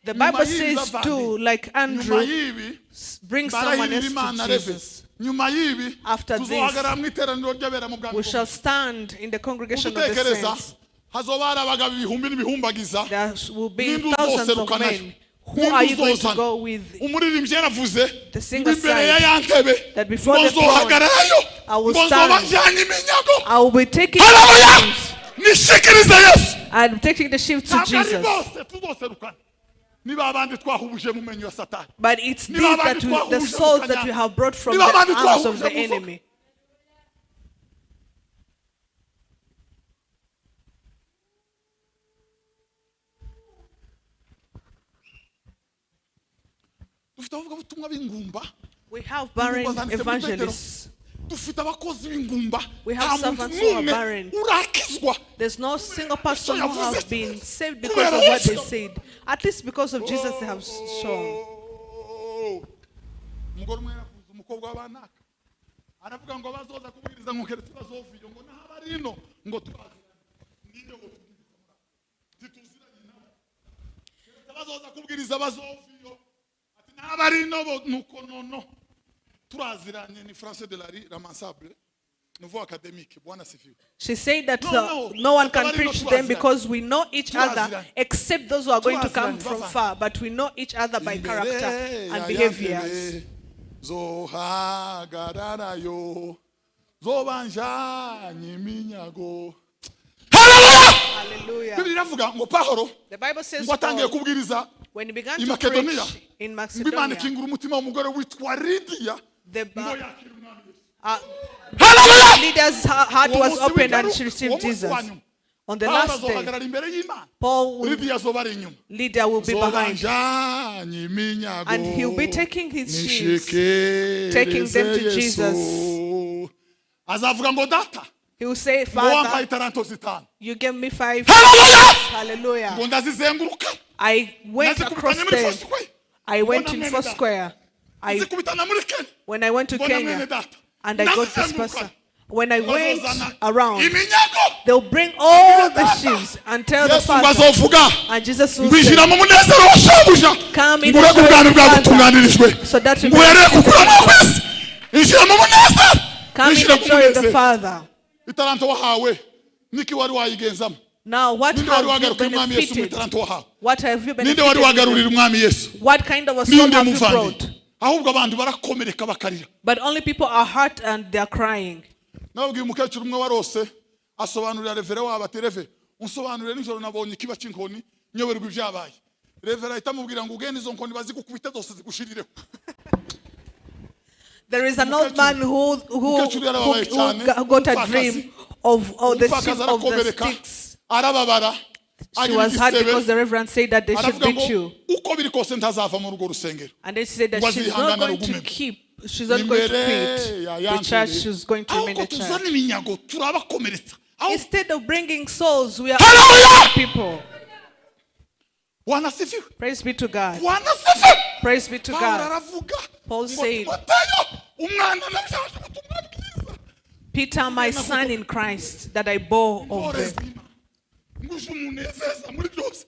The Bible says too, like Andrew, bring someone else to Jesus. After this, we shall stand in the congregation of the saints. There will be thousands of men. Who are you going to go with? The singer said that before the throne, I will stand. I will be taking the sheaves. I'm taking the sheaves to Jesus. But it's these that the souls that we have brought from the arms of the enemy. Dufite abavugabutumwa b'ingumba. We have barren Ingumba zanditse muri Petero. evangelists. Dufite abakozi b'ingumba. We Nta have muntu servants who are n'umwe barren. urakizwa. There's no single person who yavuze. has been saved because of what they said. At least because of Jesus they have shown. Oh. Umugore umwe yaravuze umukobwa w'abanaka aravuga ngo bazoza kubwiriza ngo keretse bazova iyo ngo naho abari ino ngo turaziranye ninde ngo tubwiriza muri aba ntituziranye nabo keretse bazoza kubwiriza bazova iyo ati naho abari ino bo nuko nono turaziranye ni français de la rue ramassable nouveau académique. Bwana asifiwe. She said that No, no. no one can Turaziranye. preach them because we know each other Turaziranye. except those who are going to come Turaziranye, from bava. far. But we know each other by Imbere character ya and behaviors. yantebe zohagararayo zobanjanye iminyago. Haleluya! Hallelujah. Bibiri iravuga ngo Pahoro The Bible says ngo atangiye Paul, kubwiriza when he began i to preach Makedoniya in ngo Imana Macedonia, ikingura umutima w'umugore witwa Lidiya the ngo yakira umwami Yesu. uh, leader's heart Uwo was munsi opened and w'ingaruka, she uwo received munsi Jesus. wa nyuma, On the Pawulo last day, azohagarara imbere y'Imana, Paul will, Lidiya azoba ari inyuma. leader will be behind. Zobanjanye iminyago And he'll be taking his sheaves, nishikereze taking them to Yesu. Jesus. Azavuga ngo data He will say, ngo wampaye Father, itaranto zitanu you gave me 5. Hallelujah! Hallelujah. Ngo ndazizenguruka I went across nazikubitanye muri them. Foursquare I went Mbona in mwene Four data. Square. Nzikubitana muri Kenya When I went to mbona mwene Kenya data and I got this Ndazizenguruka. person. When I went Bazozana around, iminyago they'll bring all the sheaves and tell the Yesu ngo Father. azovuga And Jesus will ngo say, injira mu munezero wa shebuja Come in ngo the ureke joy of ubwami the Father, bwagutunganirijwe so that you ngo may uhereye ku kuremwa kw'isi injira mu munezero come in injira the mu joy of the munezero Father. Itaranto wahawe niki wari wayigenzamo? Now, what Ninde wari have you wagarukira umwami Yesu mu benefited? itaranto wahawe? What have you Ninde wari benefited? wagarurira umwami Yesu? What kind of a soul Ninde have you muvandi? brought? Ahubwo abantu barakomereka bakarira. But only people are hurt and they are crying. Nababwiye umukecuru umwe warose asobanurira revere wabo ati reve unsobanurire nijoro nabonye ikiba cy'inkoni nyoberwa ibyabaye. Revere ahita amubwira ngo ugende izo nkoni bazigukubite zose zigushirireho. There is an old man who Umukecuru yarababaye cyane, got a umupfakazi. dream of the Umupfakazi sheep of the arakomereka sticks. arababara She agira was hurt igisebe because the reverend said that they should aravuga beat ngo you. uko biri kose ntazava muri urwo rusengero. And then she said that Ngo she's not azihangana going to arugumemo. keep, she's not going to Imbere quit ya the ya church, ntebe. she's going to remain Ahubwo the church. tuzane iminyago turabakomeretsa. Aho Instead of bringing souls, we are Hallelujah! people. Bwana asifiwe. Praise be to God. Bwana asifiwe. Praise be to Pawulo God. aravuga Paul ngo said, Timoteyo umwana nabyaje ubutumwa bwiza Peter, my son in Christ, that I bore of Intore them. z'Imana. Ngo uje umunezeza muri byose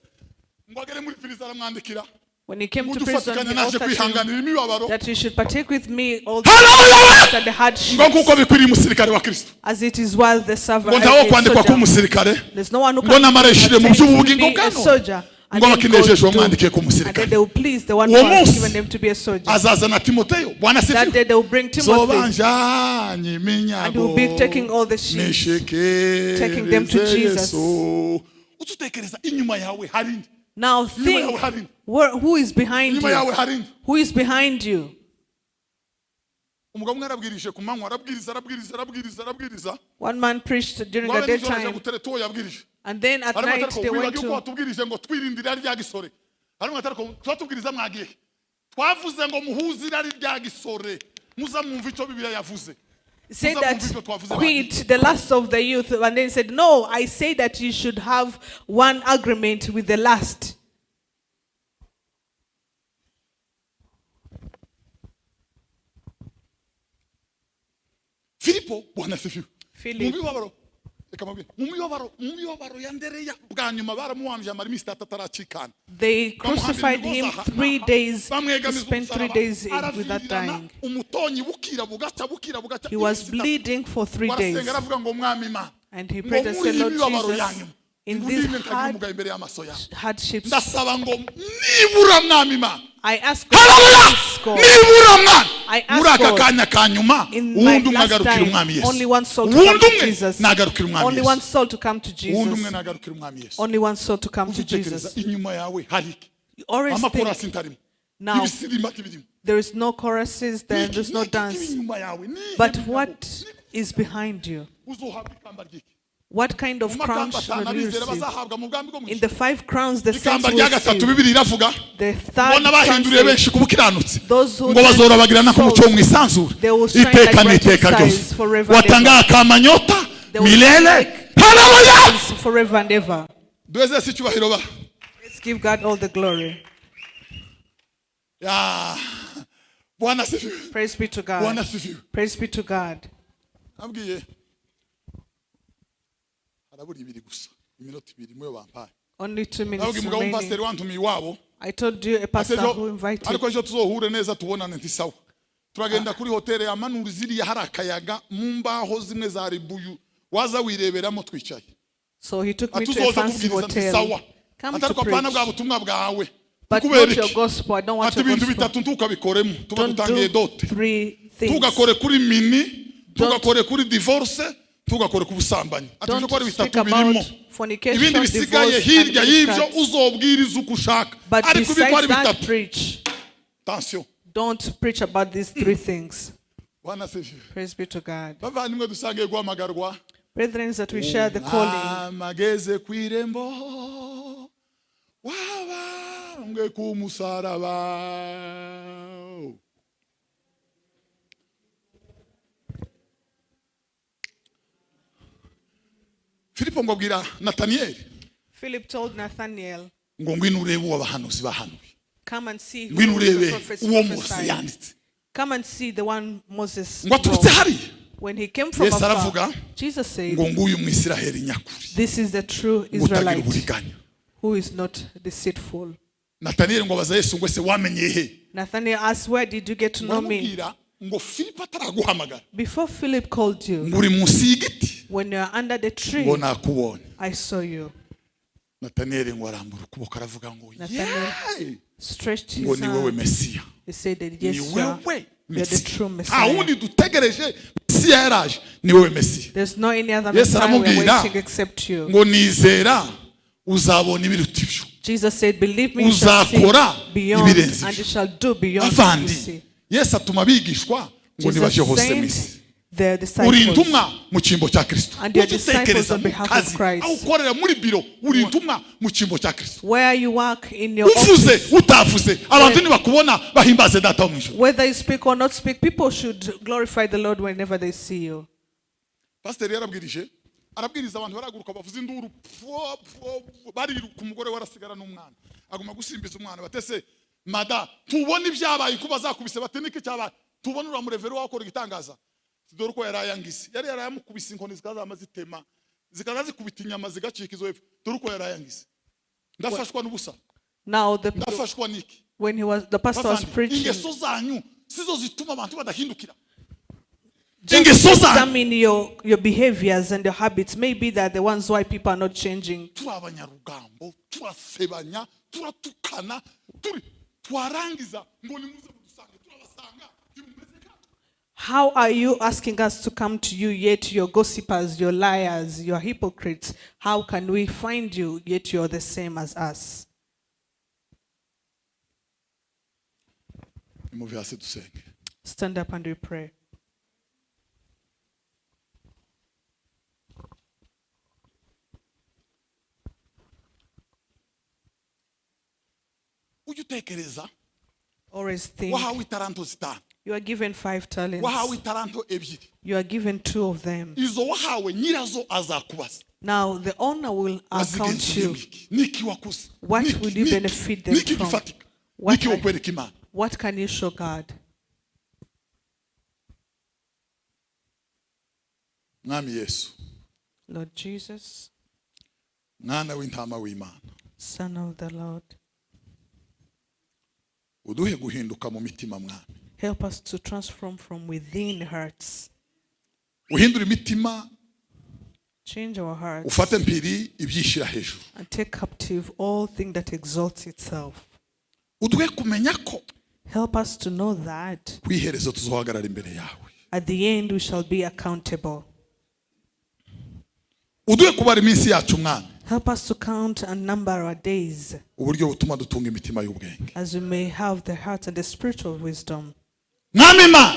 ngo agere muri firiza aramwandikira When he came ngo to ujye prison, ufatikanya he naje authored him kwihanganira imibabaro that you should partake with me all the Hallelujah! and the Ngo hardships, kuko bikwiriye umusirikare wa Kristo as it is well the servant. ngo ntawo a kwandikwa soldier. k'umusirikare There's no one who ngo can namara ishire mu pretend to by'ubugingo be bwa a none soldier and ngo then go abakinejeje to do, bamwandikiye ku and then musirikare they will please the one Uwo who has munsi given them to be a soldier. azazana Timoteyo. Bwana That asifiwe. day they will bring Timothy Zobanjanye iminyago and will be taking all the sheep, taking them to nishikereze Jesus. Yesu. Ututekereza inyuma yawe hari nde? Now Inyuma think, yawe hari nde? who is behind Inyuma yawe you? hari nde? Who is behind you? Umugabo umwe arabwirije ku manywa arabwiriza arabwiriza arabwiriza arabwiriza One man preached during ngo the abe nijoro aja daytime, gutereta uwo yabwirije and then at harimo night atariko they went wibagiwe uko to watubwirije ngo twirinde irari rya gisore harimo atariko twatubwiriza mwagiye twavuze ngo muhuze irari rya gisore muza mwumva icyo Bibiliya yavuze say Muza that mwumva icyo twavuze quit the lust of the youth, and then he said, no, I say that you should have one agreement with the lust. Filipo Bwana asifiwe. Philip. Mu mibabaro reka mabwire mu mibabaro ya Ndereya bwa nyuma baramuhambye amara iminsi itatu ataracikana. They crucified him 3 days. He Bamwegamiza spent 3 umusaraba, days without aravirirana, dying. umutonyi bukira bugacya bukira bugacya He was iminsi itatu. bleeding for 3 Barasenga days. aravuga ngo mwami Imana And he ngo prayed and muri said, iyi Lord mibabaro ya Jesus, nyuma in ngo these ndinde ntagira hard umugayo imbere y'amaso yawe hardships, ndasaba ngo nibura mwami Imana I ask God, Hallelujah! please God, Nibura mwami I ask muri aka God, kanya ka nyuma in my uwundi umwe last agarukira time, umwami Yesu only one soul to uwundi come to umwe Jesus. nagarukira umwami Only one Yesu soul to come to uwundi umwe Jesus. nagarukira umwami Yesu Only one soul to come to uzutekereza Jesus. inyuma yawe hari iki? You always think Amakorasi ntarimo now ibisirimba ntibirimo there is no choruses, then there's no Niki kiri dance. inyuma yawe? Ni But inyuma what is behind you? uzohabwa ikamba ry'iki? What kind Mu of crown makamba shall atanu we abizera receive? bazahabwa mu bwami bwo mu In ijuru. the five crowns the saints Ikamba will rya gatatu receive. Bibiri iravuga The third ngo n'abahinduriye crown benshi says, ku bukiranutsi those who ngo bazorabagirana nk'umucyo wo mu isanzure they will shine iteka like bright n'iteka stars ryose forever and watanga akamanyota They will milele. like Haleluya. forever and ever. Duheze si icyubahiro ba. Let's give God all the glory. Ya. Bwana asifiwe. Praise be to Bwana God. asifiwe. Praise be to God. Nabwiye harabura ibiri gusa iminota ibiri muyo bampaye. Only 2 minutes Nabwiye umugabo remaining. w'umupasiteri wantumiye iwabo. I told you a Ati pastor ejo- who invited. Ariko ejo tuzohure neza tubonane nti sawa turagenda kuri hoteli ya manuri ziriya hari akayaga mu mbaho zimwe za ribuyu waza wireberamo twicaye. So he took me Ati to a uzoze fancy kubwiriza nti hotel. sawa. Come Ati to ariko apana bwa preach. butumwa bwawe. But Kubera not your iki? gospel. I don't want Ati your ibintu gospel. bitatu ntukabikoremo tuba Don't dutangiye do dote. three things. Tugakore kuri mini, tugakore kuri divorce, tugakore ku busambanyi. Ati Don't ibyo ko ari speak bitatu birimo about fornication, ibindi bisigaye divorce, hirya and y'ibyo witchcraft. uzobwiriza uko ushaka But ariko ibi ko ari besides that, bitatu preach. Tension. Don't preach about these three things. Bwana asifiwe. Praise be to God. Bavandimwe dusangiye guhamagarwa. Brethren, that we share the calling. Amageze ku irembo wabambwe ku musaraba. Filipo ngo abwira Nataniyeli Philip told Nathaniel, ngo ngwino urebe uwo abahanuzi bahanuye. "Come and see who Ngwino the urebe prophets uwo Mose prophesied. yanditse. Come and see the one Moses Ngo aturutse wrote." hariya When he came from Yesu afar, aravuga Jesus said, ngo nguyu Mwisiraheli nyakuri "This is the true ngo utagira Israelite uburiganya. who is not deceitful." Nataniyeli ngo abaza Yesu ngo ese wamenyeye he? Nathaniel asked, "Where did you get to Ngo know me?" aramubwira ngo Filipo ataraguhamagara Before Philip called you, ngo uri munsi y'igiti when you are under the tree, ngo nakubonye. I saw you. Nataniyeli ngo arambura ukuboko aravuga ngo Nathaniel "Yeee!" stretched Ngo his ni wowe hand. Mesiya. He said that Ni yes, you are, wewe you are the Mesiya. true Nta Messiah. wundi dutegereje Mesiya yaraje ni wowe Mesiya. There's no any other Yesu Messiah we are aramubwira waiting except you. ngo nizera uzabona ibiruta ibyo. Jesus said, "Believe me, you shall see Uzakora beyond, ibirenze and ibyo. you shall do beyond what you Bavandi see." Yesu atuma abigishwa ngo nibaje Jesus hose mu isi. sent the Uri disciples. intumwa mu cyimbo cya Kristo. And your Ujye disciples utekereza on mu behalf of kazi Christ. aho ukorera muri biro uri intumwa mu cyimbo cya Kristo. Where you work in your Uvuze office, utavuze abantu nibakubona bahimbaze data wo mu ijuru. whether you speak or not speak, people should glorify the Lord whenever they see you. Pasiteri yarabwirije arabwiriza abantu barahaguruka bavuza induru pwo, pwo, pwo, bariruka umugore we arasigara n'umwana aguma gusimbiza umwana batese mada tubone ibyabaye kuba zakubise bati niki cyabaye tubone uriya mureveri wakora igitangaza dore uko yari ayangize yari yarayamukubise inkoni zikazama zitema zikaza zikubita inyama zigacika izo hepfo dore uko yari ayangize ndafashwa n'ubusa. Now, the Ndafashwa n'iki? when he was the pastor was Bavandi, preaching, ingeso zanyu sizo zituma abantu badahindukira. just Ingeso zanyu. examine your behaviors and your habits. Maybe they're the ones why people are not changing. Turi abanyarugambo turasebanya turatukana turi twarangiza ngo nimuze mudusange turabasanga ntimumeze nka How are you asking us to come to you, yet you're gossipers, you're liars, you're hypocrites? How can we find you, yet you're the same as us? Nimuve hasi dusenge. Stand up and we pray. Ujye utekereza Always think wahawe itaranto zitanu you are given five talents, wahawe itaranto ebyiri you are given two of them. izo wahawe nyirazo azakubaza. Now the owner will account Wazigenzuye you. niki niki wakoze? What Niki, will you niki, benefit them niki from? gifatika What niki wokwereka Imana? What can you show God? Mwami Yesu, Lord Jesus, mwana w'intama w'Imana, Son of the Lord, uduhe guhinduka mu mitima mwami. Help us to transform from within hearts. Uhindure imitima. Change our hearts Ufate mpiri ibyishyira hejuru. And take captive all thing that exalts itself. Uduhe kumenya ko Help us to know that ku iherezo tuzohagarara imbere yawe. At the end we shall be accountable. Uduhe kubara iminsi yacu mwami Help us to count and number our days uburyo butuma dutunga imitima y'ubwenge. As we may have the heart and the spirit of wisdom. Mwami Imana,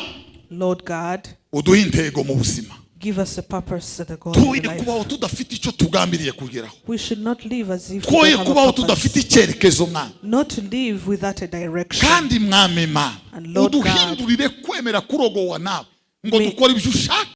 Lord God, uduhe intego mu buzima. Give us a purpose and a goal in Twoye life. Kubaho tudafite icyo tugambiriye kugeraho. We should not live as if we Twoye don't have kubaho a purpose. tudafite icyerekezo, Mwami. Not to live without a direction. Kandi Mwami Imana, And Lord God, uduhindurire kwemera kurogowa nawe ngo may- dukore ibyo ushaka.